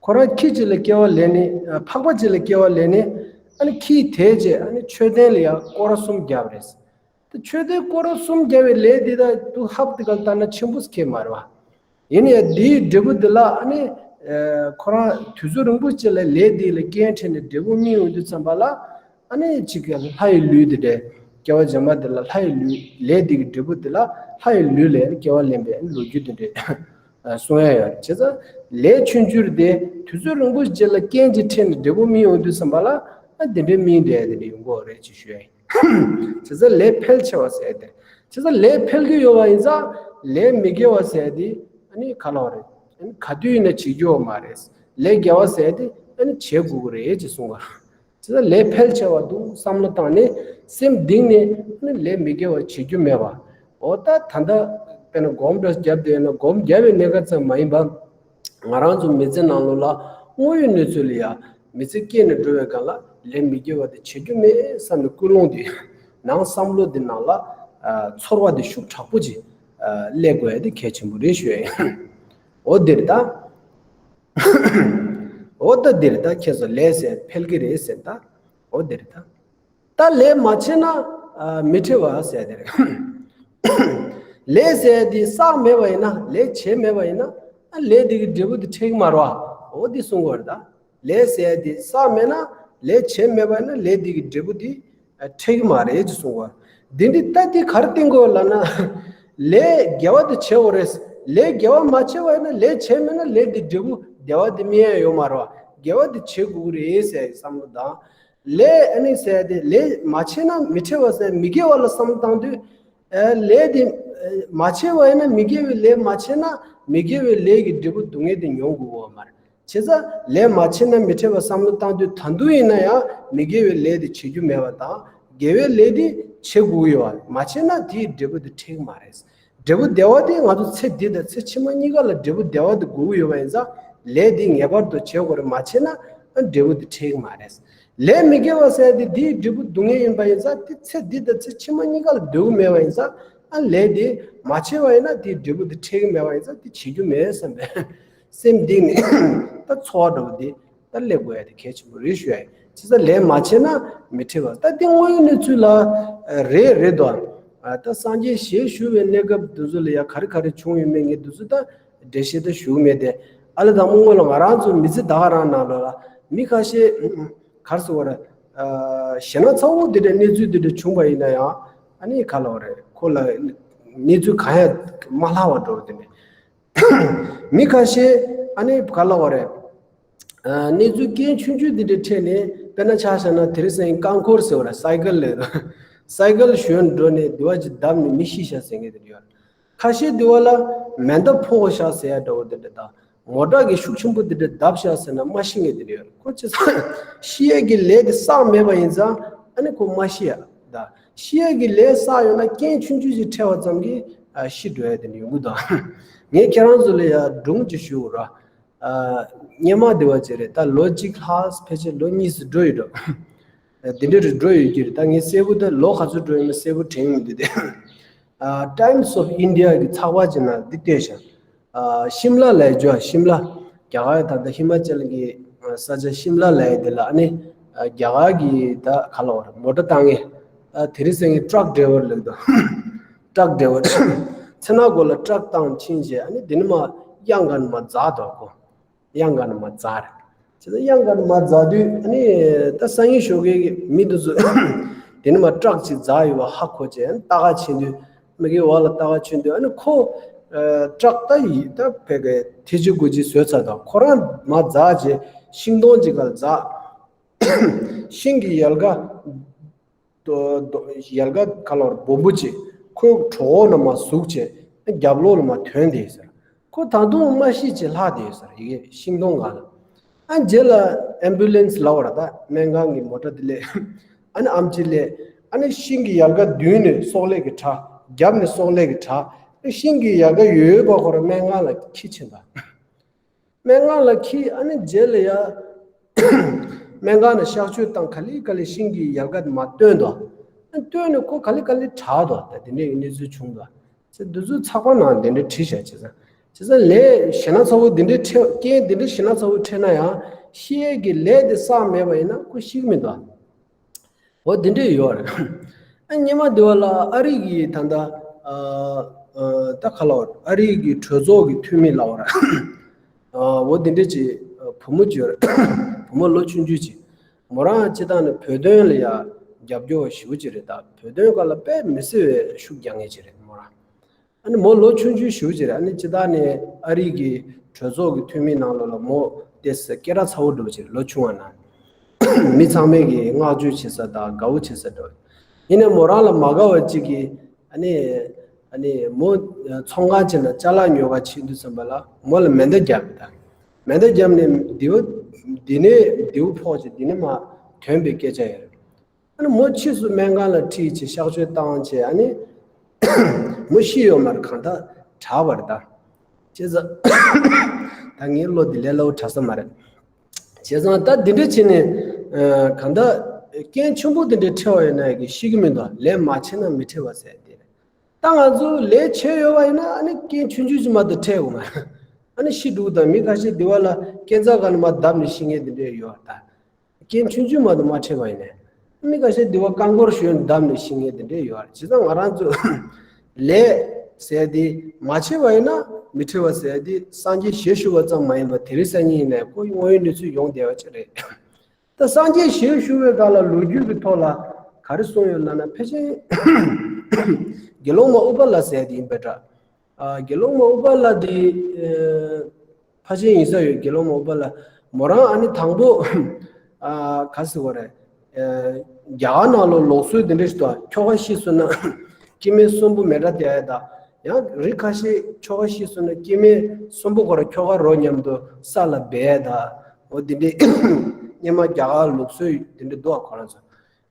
ཁོ་རང་ཁྱི་ཅིག་ལ་སྐྱེ་བ་ལེན་ནས་ཨ་ཕག་པ་ཅིག་ལ་སྐྱེ་བ་ལེན་ནས་ཨ་ནི་ཁྱི་དེ་རྗེས་ཨ་ནི་མཆོད་རྟེན་ལ་ཡང་སྐོར་ར་གསུམ་བརྒྱབ་རེད། དེ་མཆོད་རྟེན་སྐོར་ར་གསུམ་བརྒྱབ་པའི་ལས་འདི་དག་ཏུ་ཧབ་དེ་ག་ལ་བལྟ་ན་ཆེན་པོ་ཁེལ་མ་རེད་བ། ཡིན་ནའི་འདིའི་འབྲས་བུ་འདི་ལ་ཨ་ནི་ཨ་ཁོ་རང་དུས་ཚོད་རིང་པོ་ཅིག་ལ་ལས་འདི་ལ་རྐྱེན་འཕྲད་ནས་འབྲས་བུ་སྨིན་ཡོང་དུས་ཙམ་པ་ལ་ཨ་ནི་ཅིག་གི་ལྷ་ཡི་ལུས་འདི་འདྲ་སྐྱེ་བ་རྗེས་མ་འདི་ལ་ལྷ་ཡི་ལུས་ལས་འདི་གི་འབྲས་བུ་འདི་ལ་ལྷ་ཡི་ལུས་ལ་སྐྱེ་བ་ལེན་པའི་ལོ་རྒྱུས་འདི་འདྲ་གསུང་ཡ་ཡོད། བྱས་ཙང་ལས་ཆུང་ཆུང་དེ་དུས་ཚོད་རིང་པོ་ཅིག་ལ་རྐྱེན་གྱི་ཕྲད་ནས་འབྲས་བུ་སྨིན་ཡོང་དུས་ཙམ་པ་ལ་ཨ་འདི་འདྲའི་སྨིན་བསྡད་འདི་འདྲ་ཡོང་གི་རེད་ཅེས་ཞུ་ཡ་ཡིན། བྱས་ཙང་ལས་འཕེལ་ཆེ་བ་ཟེར་དེ། བྱས་ཙང་ལས་འཕེལ་གྱི་ཡོད་པ་ཡིན་ཙང་ལས་མི་དགེ་བ་ཟེར་དེ་ཨ་ནི་ག་ལ་བ་རེད། ཨ་ནི་ག་དུས་ཡིན་ན་བྱེད་རྒྱུ་ཡོད་མ་རེད། ལས་དགེ་བ་ཟེར་དེ་ཨ་ནི་བྱེད་དགོས་ཀྱི་རེད་ཅེས་གསུངས་པ། བྱས་ཙང་ལས་འཕེལ་ཆེ་བ་འདུག་བསམ་བློ་བཏང་ནས་སེམས་གཏིང་ནས་ཨ་ནི་ལས་མི་དགེ་བ་བྱེད་རྒྱུ་མེད་པ། འོ་ད་ད་ལྟ་དཔེར་ན་སྒོམ་འདྲ་བརྒྱབ་བསྡད་ན་སྒོམ་བརྒྱབ་པའི་གནས་སྐབས་ཙམ་མ་ཡིན་པ། ང་རང་ཚོ་མི་ཚེ་ནང་ལོགས་ལ་དངོས་ཡོད་གནས་ཚུལ་ལ་ཡ་མི་ཚེ་སྐྱེལ་ནས་འགྲོ་བའི་སྒང་ལ་ལས་མི་དགེ་བ་དེ་བྱེད་རྒྱུ་མེད་བསམ་ནས་ཀུན་སློང་དེ་ནང་བསམ་བློ་དེ་ནང་ལ་ཨ་ཚོར་བ་དེ་ཤུགས་དྲག་པོ་ཅིག་ཨ་སླེབས་དགོས་ཡ་དེ་གལ་ཆེན་པོ་རེད་ཞུ་ཡ་ཡིན། འོ་འདིར་ད། འོ་ད་འདིར་ད་ཁྱེད་ཚོ་ལས་ཟེར་འཕེལ་གི་རེད་ཟེར་ད། འོ་འདིར་ད། ད་ལས་མ་བྱས་ན་ཨ་མི་འཕེལ་བ་ཟེར་དེ་རེད། ལས་ཟེར་དེ་བསགས་མེད་པ་ཡིན་ན་ལས་བྱས་མེད་པ་ཡིན་ན་ཨ་ལས་དེ་གི་འབྲས་བུ་དེ་འཕེལ་གི་མ་རེད་བ། འོ་དེ་གསུང་གི་ཡོད་རེད་ད། ལས་ཟེར་དེ་བསགས་མེད་ན་ལས་བྱས་མེད་པ་ཡིན་ན་ལས་དེ་གི་འབྲས་བུ་དེ་ཨ་འཕེལ་གི་མ་རེད་ཅེས་གསུང་གི་ཡོད། དེ་འདི་ད་དེ་ག་རེ་བསྟན་གི་ཡོད་ལབ་ན་ལས་དགེ་བ་དེ་བྱེད་དགོས་རེད། ལས་དགེ་བ་མ་བྱས་པ་ཡིན་ན། ལས་བྱས་མེད་ན་ལས་དེ་འབྲས་བུ་བདེ་བ་དེ་སྨིན་ཡ་ཡོད་མ་རེད་བ། དགེ་བ་དེ་བྱེད་དགོས་ཀྱི་རེད་ཟེར་ཡ་བསམ་བློ་དང་། ལས་ཨ་ནི་ཟེར་ཡ་དེ་ལས་མ་བྱས་ན་མི་འཕྲད་པ་ཟེར་མི་དགེ་བ་ལ་བསམ་བློ་བཏང་དུས། ཨ་ལས་དེ་ཨ་མ་བྱས་པ་ཡིན་ན། མི་དགེ་བའི་ལས་མ་བྱས་ན་མི་དགེ་བའི་ལས་ཀྱི་འབྲས་བུ་སྡུག་བསྔལ་དེ་མྱོང་དགོས་པ་མ་རེད། བྱས་ཙང་ལས་མ་བྱས་ན་མི་འཕྲད་པ་བསམ་བློ་བཏང་དུས། ད་དུང་ཡིན་ན་ཡང་མི་དགེ་བའི་ལས་དེ་བྱེད་རྒྱུ་མེད་པ་དང་། དགེ་བའི་ལས་དེ་བྱེད་དགོས་ཀྱི་ཡོད་པ། མ་བྱས་ན་དེའི་འབྲས་བུ་དེ་འཕྲད་ཀྱི་མ་རེད། འབྲས་བུ་བདེ་བ་དེ་ང་ཚོ་ཚེ་འདི་དང་ཚེ་ཕྱི་མ་གཉིས་ཀ་ལ་འབྲས་བུ་བདེ་བ་དེ་དགོས་ཀྱི་ཡོད་པ་ཡིན་ཙང་། ལས་དེ་ངེས་པར་དུ་བྱེད་དགོས་རེད། མ་བྱས་ན་ཨ་འབྲས་བུ་དེ་འཕྲད་ཀྱི་མ་རེད། ལས་མི་དགེ་བ་ཟེར་དེ་དེའི་འབྲས་བུ་སྡུག་བསྔལ་ཡིན་པ་ཡིན་ཙང་། དེ་ཚེ་འདི་དང་ཚེ་ཕྱི་མ་གཉིས་ཀ་ལ་འདོད་ཀྱི་མེད་པ་ཡིན་ཙང་། ཨ་ལས་དེ་མ་བྱས་པ་ཡིན་ན་དེའི་འབྲས་བུ་དེ་འཕྲད་ཀྱི་མེད་པ་ཡིན་ཙང་། དེ་བྱེད་རྒྱུ་མེད་བསམ་པའི་སེམས་གཏིང་ནས་ད་ཚོར་བ་འདྲ་བོ་དེ་ད་སླེབས་དགོས་ཡ་དེ་གལ་ཆེན་པོ་རེད་ཞུ་ཡ་ཡིན། བྱས་ཙང་ལས་མ་བྱས་ན་མི་འཕྲད་པ། ད་དེ་དངོས་ཡོད་གནས་ཚུལ་ལ་ཨ་རེད་རེད་དོ། ཨ་ད་སངས་རྒྱས་ཞལ་བཞུགས་པའི་གནས་སྐབས་དེ་ཚོ་ལ་ཡ་ག་རེ་ག་རེ་བྱུང་ཡོད་མེད་ངས་དེ་ཚོ་ད་འགྲེལ་བཤད་ད་ཞུ་གི་མེད་དེ། ཨ་ལས་དང་པོ་སྔོན་ལ་ང་རང་ཚོ་མི་ཚེ་ད་ག་རང་ནང་ལོགས་ལ་མི་ཁ་ཤས་ག་རེ་ཟེར་དགོས་རེད། ཨ་ཞེད་སྣང་ཚ་བོ་དེ་འདྲ་གནས་ཚུལ་དེ་འདྲ་བྱུང་བ་ཡིན་ན་ཡང་། ཨ་ནི་ག་ལབ་དགོས་རེད། ཁོ་ལ་གནས་ཚུལ་གང་ཡང་མ་ལྷག་པ་འདྲ་བོ་དེ་འདྲ། མི་ཁ་ཤས་ཨ་ནི་ག་ལབ་དགོས་རེད། ཨ་གནས་ཚུལ་རྐྱེན་ཆུང་ཆུང་འདི་འདྲ་འཕྲད་ནས། དཔེར་ན་ཆ་བཞག་ན་དེ་རིང་སང་ཉིན་རྐང་འཁོར་ཟེར་བ་རེད། སའི་ཀལ་ལབ་རེད། སའི་ཀལ་ཞོན་འགྲོ་ནས་དེ་བ་ཅིག་བརྡབས་ནས་མི་ཤི་ཤག་ཟེར་མཁན་དེ་འདྲ་ཡོད་རེད། ཁ་ཤས་དེ་བ་ལ་མེ་མདའ་ཕོག་ཤག་ཟེར་ཡ་འདྲ་བོ་དེ་འདྲ་དང་། མོ་ཊ་གི་ཤུགས་ཆེན་པོ་དེ་འདྲ་བརྡབས་ཤག་ཟེར་ན་མ་ཤི་མཁན་དེ་འདྲ་ཡོད་རེད། ཁོ་ཅི་ཟེར་ཤི་ཡས་ཀྱི་ལས་དེ་བསགས་མེད་པ་ཡིན་ཙང་། ཨ་ནི་ཁོ་མ་ཤི་ཡ་དང་། ཤི་ཡས་ཀྱི་ལས་བསགས་ཡོད་ན་རྐྱེན་ཆུང་ཆུང་ཞིག་འཕྲད་པ་ཙམ་གྱིས་ཨ་ཤི་འགྲོ་ཡ་དེ་འདྲ་ཡོང་གི་འདུག་ངས་ཁྱེད་རང་ཚོ་ལ་ཡ་སྒྲུང་ཅིག་ཞུ་ར། ཨ་སྔོན་མ་དེ་བ་ཅིག་རེད། ད་ལོ་གཅིག་ལྷག་ཕལ་ཆེར་ལོ་གཉིས་སུ་འགྲོ་ཡོད་འགྲོ། དེ་འདྲ་རེ་འགྲོ་ཡོད་ཀྱི་རེད། ད་ངས་གསལ་པོ་ད་ལོ་ག་ཚོད་འགྲོ་ཡོད་མེད་གསལ་པོ་དྲན་ཡོང་གི་འདུག་སྟེ། ཨ་Times of India གི་ཚགས་པར་ཅིག་ནང་འདི་བལྟས་ཤག་ཨ་ཤིམ་ལ་ལབ་ཡ་ཅིག་ཡོད། ཤིམ་ལ། རྒྱ་གར་ད་ལྟ་ཧི་མ་ཅལ་གྱི་ས་ཆ་ཤིམ་ལ་ལབ་ཡ་དེ་ལ། ཨ་ནི་ཨ་རྒྱ་གར་གྱི་ད་ག་ལབ་དགོས་རེད། མོ་ཊ་བཏང་མཁན། ཨ་དེ་རིང་སང་ཉིན་ཊག་ཌ་རའི་བར་ལབ་འདུག་ཊག་ཌ་རའི་བར། མཚན་ནག་གོ་ལ་ཊག་བཏང་ཕྱིན་བྱས། ཨ་ནི་དེ་ནས་མར་གཡང་ག་ནས་མར་འཛེགས་འདུག་གོ། གཡང་ག་ནས་མར་འཛེགས་རེད། བྱས་ཙང་གཡང་ག་ནས་མར་འཛེགས་དུས། ཨ་ནི་ད་སང་ཉིན་ཞོགས་ཀའི་མི་དེ་ཚོ་དེ་ནས་མར་ཊག་ཅིག་འཛེགས་ཡོད་པ་ཧ་གོ་བྱས། ཨ་ནི་ལྟ་ག་ཕྱིན་དུས། མ་གི་འོག་ལ་ལྟ་ག་ཕྱིན་དུས། ཨ་ནི་ཁོ་ཨ་ཊག་ད་ཡི་ད་ཕ་གི་ཐེ་ཅི་གུ་ཅི་བཟོས་ཚར་འདུག་ཁོ་རང་མར་འཛེགས་བྱས་ཤིང་སྡོང་ཅིག་སྒང་ལ་འཛེགས། ཤིང་གི་ཡལ་ག་དོ་དོ་ཡལ་ག་ག་ལབ་དགོས་རེད། སྦོམ་པོ་ཅིག་ཁོའི་གྲོད་ཁོག་ནང་མར་ཟུག་བྱས། རྒྱབ་ལོགས་ལ་མར་ཐོན་བསྡད་ཡོད་ཟེར། ཁོ་ད་དུང་མ་ཤི་བྱས་ལྷག་བསྡད་ཡོད་ཟེར། ཡི་གེ་ཤིང་སྡོང་སྒང་ལ། ཨ་རྗེས་ལ་ཨེམ་བུ་ལན་སི་ལབ་པ་རེད། ད་སྨན་ཁང་གི་མོ་ཊ་དེ་སླེབས། ཨ་ནི་ཨེམ་ཆི་སླེབས། ཨ་ནི་ཤིང་གི་ཡལ་ག་མདུན་ནས་སོག་ལེ་གིས་བྲེགས། རྒྱབ་ནས་སོག་ལེ་གིས་བྲེགས། ཤིང་གི་ཡལ་ག་ཡོད་པ་ཁོ་རང་སྨན་ཁང་ལ་འཁྱེར་ཕྱིན་པ། སྨན་ཁང་ལ་འཁྱེར། ཨ་ནི་རྗེས་ལ་ཡ་སྨན་ཁང་ནས་གཤག་བཅོས་བཏང་། ག་ལེ་ག་ལེ་ཤིང་གི་ཡལ་ག་དེ་མར་བཏོན་འདུག་ཨ་བཏོན་ནས་ཁོ་ག་ལེ་ག་ལེ་དྲག་འདུག་ད་དེ་འདྲའི་གནས་ཚུལ་བྱུང་འདུག་ཚེ་འདི་ཚོ་ཚགས་པར་ནང་དེ་འདྲ་བྲིས་བཞག་བྱས་ཙང་། བྱས་ཙང་ལས་ཞེད་སྣང་ཚ་བོ་འདི་འདྲའི་འཕྲད། རྐྱེན་འདི་འདྲའི་ཞེད་སྣང་ཚ་བོ་འཕྲད་ན་ཡང་། ཤི་ཡས་ཀྱི་ལས་དེ་བསགས་མེད་པ་ཡིན་ན་ཁོ་ཤི་གི་མི་འདུག་འོ་དེ་འདྲ་ཡོད་རེད། ཨ་སྔོན་མ་དེ་བ་ལ་ཨ་རི་གི་ད་ལྟ་ཨ་ཨ་ད་ག་ལབ་དགོས་རེད། ཨ་རི་གི་གྲོས་ཚོགས་ཀྱི་འཐུས་མི་ལབ་དགོས་རེད། ཨ་འོ་དེ་འདྲ་ཅིག་བུ་མོ་ཅིག་ཡོད་རེད། བུ་མོ་ལོ་ཆུང་ཆུང་ཅིག་མོ་རང་སྤྱིར་བཏང་ནས་བོད་དོན་ལ་ཡ་རྒྱབ་སྐྱོར་ཞེ་པོ་ཅིག་རེད། ད་བོད་དོན་སྒང་ལ་དཔེ་མི་སྲིད་པའི་ཤུགས་རྒྱག་མཁན་ཅིག་རེད་མོ་རང་། ཨ་ནི་མོ་ལོ་ཆུང་ཆུང་ཞེ་པོ་ཅིག་རེད། ཨ་ནི་སྤྱིར་བཏང་ནས་ཨ་རི་གི་གྲོས་ཚོགས་ཀྱི་འཐུས་མི་ནང་ལོགས་ལ་མོ་དེ་སྐད་གྲགས་ཚ་བོ་འདྲ་བོ་ཅིག་རེད། ལོ་ཆུང་བ་ན། མི་ཚང་མས་ཀྱི་བསྔགས་བརྗོད་བྱེད་ས་དང་དགའ་བོ་བྱེད་ས་འདྲ་བོ། ཡིན་ནའི་མོ་རང་ལ་མ་དགའ་བ་གཅིག་གིས། ཨ་ནི་ཨ་ནི་མོ་ཚོང་ཁང་ཕྱིན་ན་ཅ་ལག་ཉོ་ག་ཕྱིན་དུས་ཙམ་པ་ལ་མོ་ལ་མེ་མདའ་བརྒྱབ་པ་དང་། མེ་མདའ་བརྒྱབ་ནས་མདེའུ། འདི་ནས་མདེའུ་ཕོག་བྱས་འདི་ནས་མར་ཐོན་པའི་སྐད་ཆ་ཡོད་རེད། ཨ་ནི་མོ་ཕྱིས་སུ་སྨན་ཁང་ལ་ཁྲིད་བྱས་གཤག་བཅོས་བཏང་བྱས། ཨ་ནི་མོ་ཤི་ཡོད་མ་རེད། གང་ལྟར་དྲག་པ་རེད་ད། བྱས་ཙང་ད་ངའི་བློ་འདི་ལས་སླ་བོ་དྲག་ས་མ་རེད། བྱས་ཙང་ད་འདི་འདྲ་བྱས་ནས་ཨ་གང་ལྟར་རྐྱེན་ཆེན་པོ་འདི་འདྲ་འཕྲད་པ་ཡིན་ན་ཡང་ཤི་གི་མི་འདུག་ལས་མ་བྱས་ན་མི་འཕྲད་པ་ཟེར་དེ་རེད། ད་ང་ཚོ་ལས་བྱས་ཡོད་པ་ཡིན་ན་ཨ་ནི་རྐྱེན་ཆུང་ཆུང་ཅིག་མ་གཏོགས་འཕྲད་དགོས་མ་རེད། ཨ་ནི་ཤི་འགྲོ་གི། ད་མི་ཁ་ཤས་འདི་བ་ལ་སྐས་འཛེག་སྒང་ནས་མར་བརྡབས་ནས་ཤི་མཁན་འདི་འདྲ་ཡོད་ད། རྐྱེན་ཆུང་ཆུང་མ་གཏོགས་མ་འཕྲད་པ་ཡིན་ནའི། མི་ཁ་ཤས་འདི་བ་རྐང་འཁོར་ཞོན་བརྡབས་ནས་ཤི་མཁན་འདི་འདྲ་ཡོད་རེད། བྱས་ཙང་ང་རང་ཚོ་ལས་ཟེར་དེ་མ་བྱས་པ་ཡིན་ན་མི་འཕྲད་པ་ཟེར་དེ་སངས་རྒྱས་ཞལ་བཞུགས་པ་ཙམ་མ་ཡིན་པར་དེ་རིང་སང་ཉིན་ཡིན་ནའི་ཁོ་དངོས་ཡོད་གནས་ཚུལ་ཡོང་བསྡད་པ་ཅིག་རེད། ད་སངས་རྒྱས་ཞལ་བཞུགས་པའི་སྐབས་ལ་ལོ་རྒྱུས་ཀྱི་ཐོག་ལ་ག་རེ་གསུངས་ཡོད་ལབ་ན། ཕལ་ཆེར་དགེ་སློང་མ་ཨུ་པ་ལ་ཟེར་དེ་ཡིན་པ་འདྲ། ཨ་དགེ་སློང་མ་ཨུ་པ་ལ་དེ་ཨ་ཕལ་ཆེར་ཡིན་ས་ཡོད། དགེ་སློང་མ་ཨུ་པ་ལ་མོ་རང་ཨ་ནི་དང་པོ་ཨ་ག་ཟེར་བ་རེད། ཨ་རྒྱ་གར་ནང་ལོགས་ལུགས་སྲོལ་དེ་འདྲ་ཞིག་འདུག་ཁྱོ་ག་ཤི་སོང་ན་སྐྱེ་དམན་གསུམ་པོ་མེ་དགྲ་རྒྱབ་ཡ་དང་། ཡང་རིགས་ཁ་ཤས་ཁྱོ་ག་ཤི་སོང་ན་སྐྱེ་དམན་གསུམ་པོ་ཁོ་རང་ཁྱོ་ག་རོ་མཉམ་དུ་ས་ལ་སྦས་ཡ་དང་། འོ་དེ་འདྲའི་སྔོན་མ་རྒྱ་གར་ལུགས་སྲོལ་དེ་འདྲ་འདུག་ཁོ་རང་ཚོ།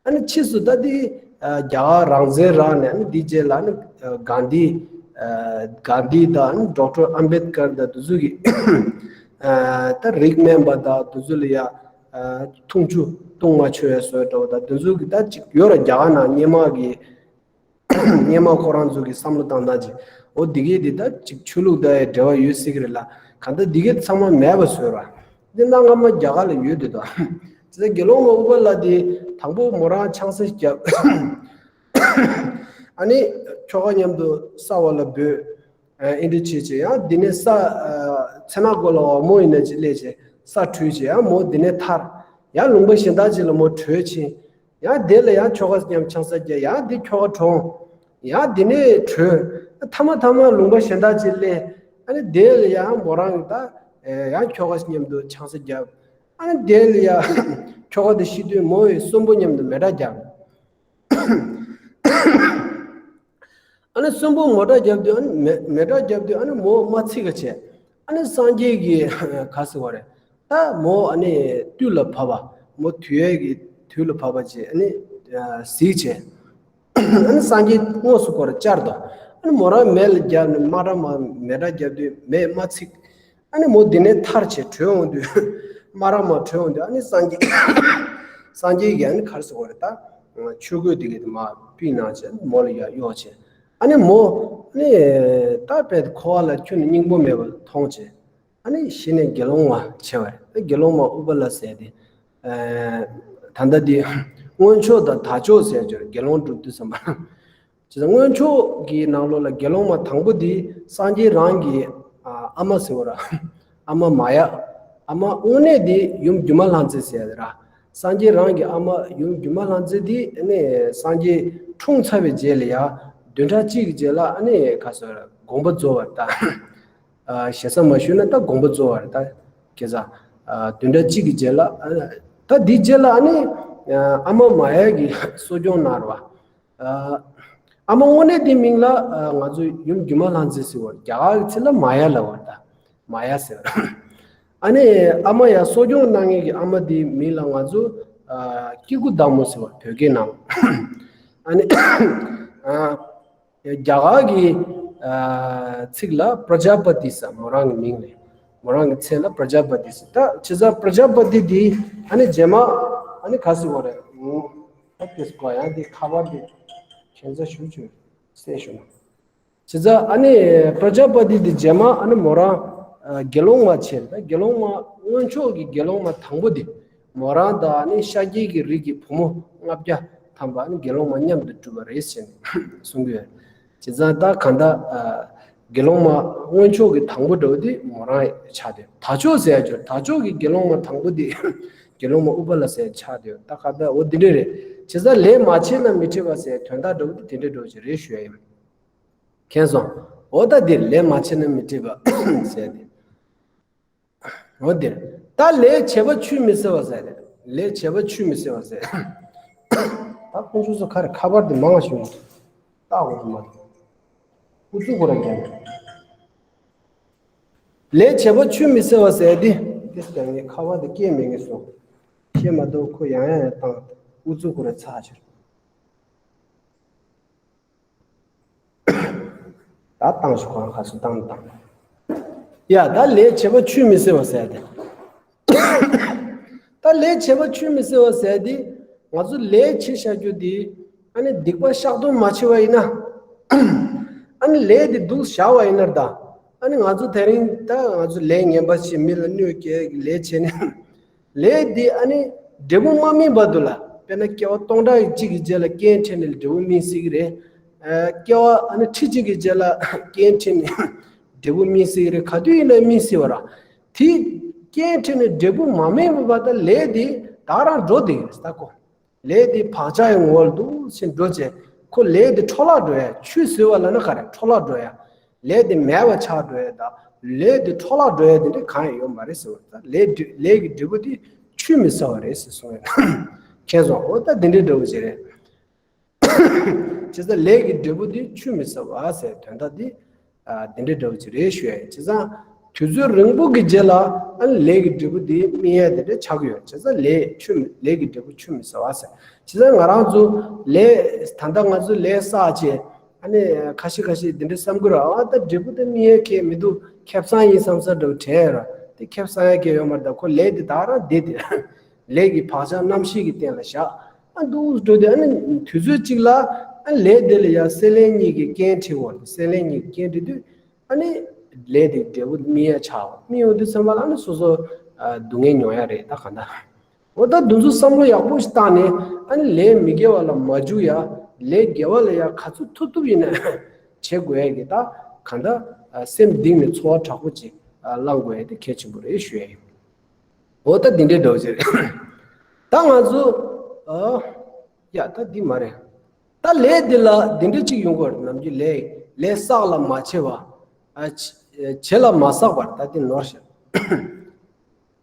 ཨ་ནི་ཕྱིས་སུ་ད་དེ་ཨ་རྒྱ་གར་རང་བཙན་རག་ནས། ཨ་ནི་དེའི་རྗེས་ལ་ཨ་ནི་ཨ་གྷན་དྷི་ཨ་གྷན་དྷི་དང་ཨ་ནི་ཌོག་ཊར་ཨམ་བེད་ཀར་དང་དེ་ཚོ་གིས་ཨ་ད་རིགས་དམན་པ་དང་དེ་ཚོ་ལ་ཡ་ཨ་འཐུང་ཆུ་བཏུང་མ་ཆོག་ཡ་བཟོ་འདྲ་བོ་དང་། དེ་ཚོ་གི་ད་ཅིག་ཡོད་ར། རྒྱ་གར་ནང་སྔོན་མ་གི་སྔོན་མ་ཁོ་རང་ཚོ་གི་བསམ་བློ་བཏང་སྟངས་ཅིག་འོ་དེ་གས་དེ་ད་ཅིག་ཆོས་ལུགས་དང་ཡ་འབྲེལ་བ་ཡོད་སྲིད་ཀྱི་རེད་ལ། གང་ལྟར་དེ་གས་ཚང་མ་མེད་པ་བཟོས་ར། འདི་གནའ་སྔ་མོ་རྒྱ་གར་ལ་ཡོད་དེ་དང་། དེ་ཚོ་དགེ་སློང་མ་ཨུ་པ་ལ་དེ་དང་པོ་མོ་རང་ཆང་ས་བརྒྱབ། ཨ་ནི་ཁྱོ་ག་མཉམ་དུ་ས་འོག་ལ་སྦས། ཨ་ཨེ་འདྲ་བྱས་བྱས། ཡང་དེ་ནས་ས་ཨ་མཚན་ནག་སྒོ་ལ་འོག་མོ་ཡིན་ན་ཅིག་སླེབས་བྱས་ས་བྲུས་བྱས། ཡང་མོ་དེ་ནས་ཐར། ཡང་ལུང་པ་གཞན་དག་ཅིག་ལ་མོ་བྲོས་ཕྱིན། ཡང་དེ་ལ་ཡང་ཁྱོ་ག་མཉམ་ཆང་ས་བརྒྱབ། ཡང་དེ་ཁྱོ་ག་གྲོངས། ཡང་དེ་ནས་བྲོས། མཐའ་མ་མཐའ་མ་ལུང་པ་གཞན་དག་ཅིག་སླེབས། ཨ་ནི་དེ་ལ་ཡང་མོ་རང་གི་ད་ཨེ་ཡང་ཁྱོ་ག་མཉམ་དུ་ཆང་ས་བརྒྱབ། ཨ་ནི་དེ་ལ་ཡང་ཁྱོ་ག་དེ་ཤི་དུས་མོ་ཡི་གསོན་པོ་མཉམ་དུ་མེ་དགྲ་བརྒྱབ། ཨ་ནི་གསོན་པོ་མེ་དགྲ་བརྒྱབ་དུས། ཨ་ནི་མེ་མེ་དགྲ་བརྒྱབ་དུས་ཨ་ནི་མོ་མ་ཚིག་ག་བྱས། ཨ་ནི་སངས་རྒྱས་ཀྱི་ག་ཟེར་བ་རེད། ད་མོ་ཨ་ནི་དུས་ལ་བབ་པ། མོ་དུས་ཡས་ཀྱི་དུས་ལ་བབ་པ་བྱས། ཨ་ནི་གཟིགས་བྱས། ཨ་ནི་སངས་རྒྱས་དངོས་སུ་ཁོ་རང་བཅར་དང་། ཨ་ནི་མོ་རང་མེ་ལ་བརྒྱབ་ནས་མ་ར་མ་མེ་དགྲ་བརྒྱབ་དུས་མེས་མ་ཚིག་ཨ་ནི་མོ་འདི་ནས་ཐར་བྱས་བྲོས་འོང་དུས། མ་ར་མ་བྲོས་འོང་དུས། ཨ་ནི་སངས་རྒྱས་སངས་རྒྱས་ཀྱིས་ཨ་ནི་ག་རེ་ཟེར་བ་རེད། ད་ཆོས་གོས་དེ་གས་དེ་མར་ཕུད་གནང་བྱས་མོ་ལ་ཡར་གཡོགས་བྱས། ཨ་ནི་མོ་ཨ་ནི་ད་དཔེ་འཁོར་བ་ལ་ཁྱོན་ནས་སྙིང་པོ་མེད་པ་མཐོང་བྱས། ཨ་ནི་ཤི་ནས་དགེ་སློང་མ་བྱས་པ་རེད། ད་དགེ་སློང་མ་ཨུ་པ་ལ་ཟེར་དེ། ཨ་ད་ལྟ་དེ་སྔོན་ཆོག་དང་ད་ཆོག་ཟེར་ཅིག་དགེ་སློང་སྒྲུབ་དུས་ཙམ་པ། བྱས་ཙང་སྔོན་ཆོག་གི་ནང་ལོགས་ལ་དགེ་སློང་མ་དང་པོ་འདི་སངས་རྒྱས་རང་གི་ཨ་ཨ་མ་ཟེར་བ་ར། ཨ་མ་མ་ཡ། ཨ་མ་དངོས་གནས་འདི་ཡུམ་སྒྱུ་མ་ལྷ་མཛེས་ཟེར་ཡ་ར། སངས་རྒྱས་རང་གི་ཨ་མ་ཡུམ་སྒྱུ་མ་ལྷ་མཛེས་འདི་ཨ་ནི་སངས་རྒྱས་འཁྲུངས་ཚར་བའི་རྗེས་ལ་ཡ་བདུན་ཕྲག་གཅིག་གི་རྗེས་ལ་ཨ་ནི་ག་ཟེར་དགོངས་པ་རྫོགས་པ་རེད་ད། ཨ་ཞེ་ས་མ་ཞུས་ན་ད་དགོངས་པ་རྫོགས་པ་རེད་ད། ཁྱེད་ཚ་ཨ་བདུན་ཕྲག་གཅིག་གི་རྗེས་ལ། ཨ་ད་འདིའི་རྗེས་ལ་ཨ་ནི་ཨ་ཨ་མ་མ་ཡ་གིས་གསོ་སྐྱོང་གནང་ར་བ། ཨ་ཨ་མ་དངོས་གནས་དེའི་མིང་ལ་ཨ་ང་ཚོ་ཡུམ་སྒྱུ་མ་ལྷ་མཛེས་ཟེར་བ། རྒྱ་གར་གྱི་ཚིག་ལ་མ་ཡ་ལབ་པ་རེད་ད། མ་ཡ་ཟེར་བ། ཨ་ནི་ཨ་མ་ཡ་གསོ་སྐྱོང་གནང་མཁན་གྱི་ཨ་མ་དེའི་མིང་ལ་ང་ཚོ་ཨ་སྐྱེ་དགུ་བདག་མོ་ཟེར་བ། བོད་སྐད་ནང་། ཨ་ནི་ཨ་རྒྱ་གར་གྱི་ཨ་ཚིག་ལ་པྲ་ཛཱ་པ་ཏི་ཟེར། མོ་རང་གི་མིང་ལ། མོ་རང་གི་མཚན་ལ་པྲ་ཛཱ་པ་ཏི་ཟེར། ད་བྱས་ཙང་པྲ་ཛཱ་པ་ཏི་འདི་ཨ་ནི་རྗེས་མ་ཨ་ནི་ག་ཟེར་བ་རེད། ཨ་དེས་གོ་ཡང་འདི་ཁ་པར་འདི་ཁྱེད་ཚ་ཞུ་ཆོས་གསན་ཞུ་ན། བྱས་ཙང་ཨ་ནི་པྲ་ཛཱ་པ་ཏི་འདི་རྗེས་མ་ཨ་ནི་མོ་རང་ཨ་དགེ་སློང་མ་བྱས། ད་དགེ་སློང་མ་སྔོན་ཆོག་གི་དགེ་སློང་མ་དང་པོ་འདི་མོ་རང་དང་ཨ་ནི་ཤཱཀྱའི་གི་རིགས་ཀྱི་བུ་མོ་ལྔ་བརྒྱ་ཐམ་པ་ཨ་ནི་དགེ་སློང་མ་མཉམ་དུ་བསྒྲུབས་པ་རེད་ཟེར་ནས་གསུང་གི་ཡོད། བྱས་ཙང་ད་གང་ལྟར་ཨ་དགེ་སློང་མ་སྔོན་ཆོག་གི་དང་པོ་འདྲ་བོ་དེ་མོ་རང་ཆགས་བསྡད། ད་ཆོག་ཟེར་ཡ་ཅོ། ད་ཆོག་གི་དགེ་སློང་མ་དང་པོ་དེ་དགེ་སློང་མ་ཨུ་པ་ལ་ཟེར་ཆགས་བསྡད། ད་ག་ད་འོ་དེ་འདྲ་རེད། བྱས་ཙང་ལས་མ་བྱས་ན་མི་འཕྲད་པ་ཟེར་དོན་དག་འདྲ་བོ་དེ་དེ་འདྲ་འདྲ་བོ་ཞིག་རེད་ཞུ་ཡ་ཡིན། མཁྱེན་སོང་། འོ་ད་འདིར་ལས་མ་བྱས་ན་མི་འཕྲད་པ་ཟེར་ཏེ། འོ་འདིར། ད་ལས་བྱས་པ་ཆུད་མི་ཟ་བ་ཟེར་ཏེ། ལས་བྱས་པ་ཆུད་མི་ཟ་བ་ཟེར། ད་ཁོང་ཚོ་ཚོ་ཁ་རེ་ཁ་པར་དེ་མང་བ་ཞིག་ཡོང་། ལྟ་དགོས་ཀྱི་མ་རེད། ཨུ་ཚུགས་ཁོ་ར་རྒྱབ། ལས་བྱས་པ་ཆུད་མི་ཟ་བ་ཟེར་ཏེ། དེ་ལྟར་ངས་ཁ་པར་དེ་སྐད་མེད་ངེས་སོང་། ཤེས་མ་གཏོགས་ཁོ་ཡང་ཡང་ཡང་བཏང་། ཨུ་ཚུགས་ཁོ་ར་ཚ་ཕྱིར། ད་བཏང་ཞིག་ཁོ་རང་ཁ་སུ་བཏང་བཏང་། ཡ་ད་ལས་བྱས་པ་ཆུད་མི་ཟ་བ་ཟེར་ཏེ། ད་ལས་བྱས་པ་ཆུད་མི་ཟ་བ་ཟེར་ཏེ། ང་ཚོ་ལས་བྱེད་བཞག་རྒྱུ་དེ་ཨ་ནི་སྡིག་པ་བཤགས་གཏོང་མ་བྱས་པ་ཡིན་ན། ཨ་ནི་ལས་དེ་སྡུག་བཞག་པ་ཡིན་ན་ད། ཨ་ནི་ང་ཚོ་དེ་རིང་ད་ང་ཚོ་ལས་ངན་པ་བྱེད། མི་ལ་གནོད་སྐྱེལ་ལས་བྱས་ནས། ལས་འདི་ཨ་ནི་འབྲས་བུ་མ་སྨིན་བར་དུ་ལ། དཔེར་ན་སྐྱེ་བ་སྟོང་ཕྲག་གཅིག་གི་རྗེས་ལ་རྐྱེན་འཕྲད་ནས་འབྲས་བུ་སྨིན་སྲིད་ཀྱི་རེད། ཨ་སྐྱེ་བ་ཨ་ནི་ཁྲི་གཅིག་གི་རྗེས་ལ་རྐྱེན་འཕྲད་ནས་འབྲས་བུ་སྨིན་སྲིད་ཀྱི་རེད། ག་དུས་ཡིན་ན་སྨིན་སྲིད་པ་ར། དེ་རྐྱེན་འཕྲད་ནས་འབྲས་བུ་མ་སྨིན་པ་བར་དུ་ལས་འདི་ད་རང་འགྲོ་བསྡད་ཀྱི་རེད་ད་ཁོ། ལས་འདི་བག་ཆགས་ཡི་ངོ་བོར་འདུག་ཕྱིན་འགྲོ་བྱས་ཁོ་ལས་འདི་འཕྲོ་བརླག་འགྲོ་ཡ། ཆུད་ཟོས་པ་ལབ་ན་ག་རེ་འཕྲོ་བརླག་འགྲོ་ཡ། ལས་དེ་མེད་པ་ཆགས་འགྲོ་ཡ་དང་ལས་དེ་འཕྲོ་བརླག་འགྲོ་ཡ་དེ་འདྲ་གང་ཡང་ཡོད་མ་རེད་ཟེར་བ། ད་ལས་འབྲས་ལས་ཀྱི་འབྲས་བུ་དེ་ཆུད་མི་ཟ་བ་རེད་ཟེར་གསུངས་ཡོད། མཁྱེན་སོང་། འོ་ད་འདི་འདྲའི་འདྲ་བོ་ཅིག་རེད། བྱས་ཙང་ལས་ཀྱི་འབྲས་བུ་དེ་ཆུད་མི་ཟ་བ་ཟེར་དོན་དག་དེ་ཨ་འདི་འདྲའི་འདྲ་བོ་ཅིག་རེད་ཞུ་ཡ་ཡིན། བྱས་ཙང་དུས་ཚོད་རིང་པོ་གི་རྗེས་ལ་ཨ་ནི་ལས་ཀྱི་འབྲས་བུ་དེ་སྨིན་ཡ་དེ་འདྲ་ཆགས་ཀྱི་ཡོད། བྱས་ཙང་ལས་ཆུད་མི་ལས་ཀྱི་འབྲས་བུ་ཆུད་མི་ཟ་བ་ཟེར། བྱས་ཙང་ང་རང་ཚོ་ལས་ད་ལྟ་ང་ཚོ་ལས་བསགས་བྱས་ཨ་ནི་ཁ་ཤས་ཁ་ཤས་འདི་འདྲ་བསམ་གི་ར། ཨ་ད་འབྲས་བུ་དེ་སྨིན་ཡ་གང་ཡང་མི་འདུག་ཁེ་བཟང་ཡིན་བསམ་ས་འདྲ་བོ་དྲན་ཡ་ར། དེ་ཁེ་བཟང་ཡ་གང་ཡང་ཡོད་མ་རེད། ད་ཁོ་ལས་དེ་ད་རང་བསྡད་དེ། ལས་ཀྱི་བག་ཆགས་རྣམ་ཤེས་ཀྱི་སྟེང་ལ་བཞག་ཨ་འདུག་འགྲོ་དུས་ཨ་ནི་དུས་ཚོད་གཅིག་ལ་ཨ་ལས་དེ་ལ་ཡང་སྲེད་ལེན་གཉིས་ཀྱི་རྐྱེན་འཁྲི་བ་རེད། སྲེད་ལེན་གཉིས་ཀྱི་རྐྱེན་འཁྲི་དུས་ཨ་ནི་ལས་དེ་འབྲས་བུ་སྨིན་ཡ་ཆགས་པ། སྨིན་ཡོང་དུས་ཙམ་པ་ལ་ཨ་ནི་སོ་སོ་ཨ་སྡུག་བསྔལ་མྱོང་ཡ་རེད། ད་ག་འདྲ། འོ་ད་འདི་ཚོ་བསམ་བློ་ཡག་པོ་ཞིག་བཏང་ནས་ཨ་ནི་ལས་མི་དགེ་བ་ལ་མ་འཇུག་ཡ། ལས་དགེ་བ་ལ་ཡ་ག་ཚོད་ཐུབ་ཐུབ་ཡིན་ན་བྱེད་དགོས་ཡ་གི་ད་ག་འདྲ་ཨ་སེམས་གཏིང་ནས་འཚོ་བ་དྲག་པོ་ཅིག་ཨ་བླང་དགོས་ཡ་དེ་གལ་ཆེན་པོ་རེད་ཞུ་ཡ་ཡིན། འོ་ད་འདི་འདྲའི་འདྲ་བོ་ཅིག་རེད། ད་ང་ཚོ་ཨ་ཡ་ད་འདི་མ་རེད། ད་ལས་འདི་ལ་འདི་འདྲ་ཅིག་ཡོང་གི་རེད། ནམ་རྒྱུན་ལས་ལས་བསགས་ལ་མ་བྱས་པ། ཨ་བྱས་ལ་མ་བསགས་པར་ད་འདི་ནོར་ཤག་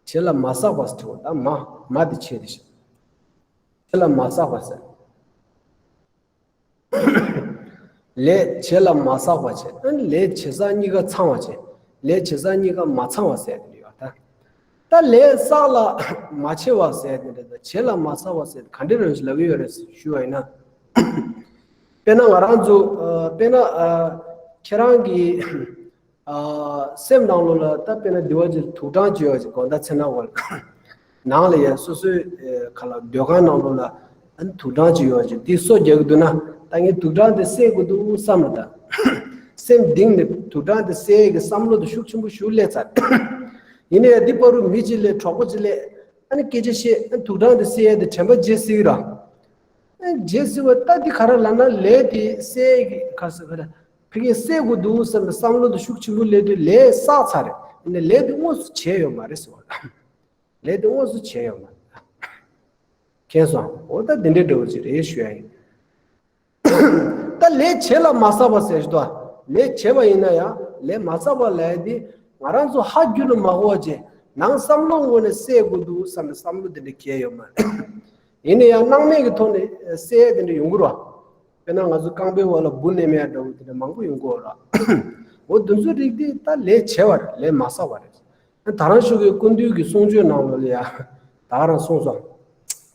བྱས་ལ་མ་བསགས་པ་ཟེར་བ་ད་མ་མ་འདི་ཆེ་དེ་ཤག་བྱས་ལ་མ་བསགས་པ་ཟེར། ལས་བྱས་ལ་མ་བསགས་པ་བྱས། ཨ་ནི་ལས་བྱས་བསགས་གཉིས་ཀ་ཚང་བ་བྱས། ལས་བྱས་བསགས་གཉིས་ཀ་མ་ཚང་བ་ཟེར་དེ་ཡོད་ད། ད་ལས་བསགས་ལ་མ་བྱས་པ་ཟེར་དེ་འདྲ་ད་བྱས་ལ་མ་བསགས་པ་ཟེར་ག་འདྲ་རེད་ལབ་ཀྱི་ཡོད་རེད་ཞུ་བ་ཡིན་ན། དཔེར་ན་ང་རང་ཚོ་ཨ་དཔེར་ན་ཨ་ཁྱེད་རང་གི་ཨ་སེམས་ནང་ལོགས་ལ་ད་དཔེར་ན་འདི་བ་ཅིག་དུག་སྦྲང་ཅིག་ཡོད་ཅིག་དགོང་དག་ཚེ་ན་བར་ནང་ལ་ཡ་སོ་སོའི་ཨེ་ཁ་ལ་སྡོད་ཁང་ནང་ལོགས་ལ་ཨ་ནི་དུག་སྦྲང་ཅིག་ཡོད་ཅིག་དེ་སོ་རྒྱག་གི་འདུག་ན་ད་ངས་དུག་སྦྲང་དེ་བསད་དགོས་འདུག་བསམ་ལ་ད་སེམས་གཏིང་ནས་དུག་སྦྲང་དེ་བསད་ཀྱི་བསམ་བློ་དེ་ཤུགས་ཆེན་པོ་ཞིག་སླེབས་ཚར། ཡིན་ན་ཡང་འདི་བར་དུ་མི་གཅིག་སླེབས། གྲོགས་པོ་གཅིག་སླེབས། ཨ་ནི་སྐད་ཆ་བཤད། ཨ་ནི་དུག་སྦྲང་དེ་བསད་ཡ་དེ་དྲན་པ་བརྗེད་སྲིད་ཀྱི་ར། ཨ་ནི་བརྗེད་སྲིད་པ་ད་འདི་ག་རེ་ལབ་ན་ལས་དེ་བསད་ཀྱི་ག་ཟེར་ག་རེ། ཕ་གིར་བསད་དགོས་འདུག་བསམ་པའི་བསམ་བློ་དེ་ཤུགས་ཆེན་པོ་སླེབས་དུས་ལས་བསགས་ཚར་རེད། ཡིན་ནའི་ལས་དེ་དངོས་སུ་བྱས་ཡོད་མ་རེད་ཟེར་བ། ལས་དེ་དངོས་སུ་བྱས་ཡོད་མ་རེད། མཁྱེན་སོང་། འོ་ད་འདི་འདྲའི་འདྲ་བོ་ཅིག་རེད་ཞུ་ཡ་ཡིན། ད་ལས་བྱས་ལ་མ་བསགས་པ་ཟེར་ཞིག་ཏུ། ལས་བྱས་པ་ཡིན་ན་ཡང་ལས་མ་བསགས་པ་ལབ་ཡ་འདི་ང་རང་ཚོ་ཧ་རྒྱུད་ལ་མ་གོ་བ་བྱས་ནང་བསམ་བློ་ངོས་ནས་བསད་དགོས་འདུག་བསམ་པའི་བསམ་བློ་དེ་འདྲ་གང་ཡང་ཡོད་མ་རེད། ཡིན་ན་ཡང་སྣང་མེད་ཀྱི་ཐོག་ནས་བསད་ཡ་དེ་འདྲ་ཡོང་གི་རེད་བ། དཔེར་ན་ང་ཚོ་རྐང་པའི་འོག་ལ་འབུ་མནན་ཡ་འདྲ་བོ་དེ་འདྲ་མང་པོ་ཡོང་གི་ཡོད་རེད། འོ་དེ་ཚོའི་རིགས་དེ་ད་ལས་བྱས་པ་རེད། ལས་མ་བསགས་པ་རེད། ད་རང་ཤུགས་ཀྱི་སྐུ་མདུན་གྱི་གསུང་ཆོས་ནང་ལོགས་ལ་ཡ་ད་ག་རང་གསུངས་སོང་།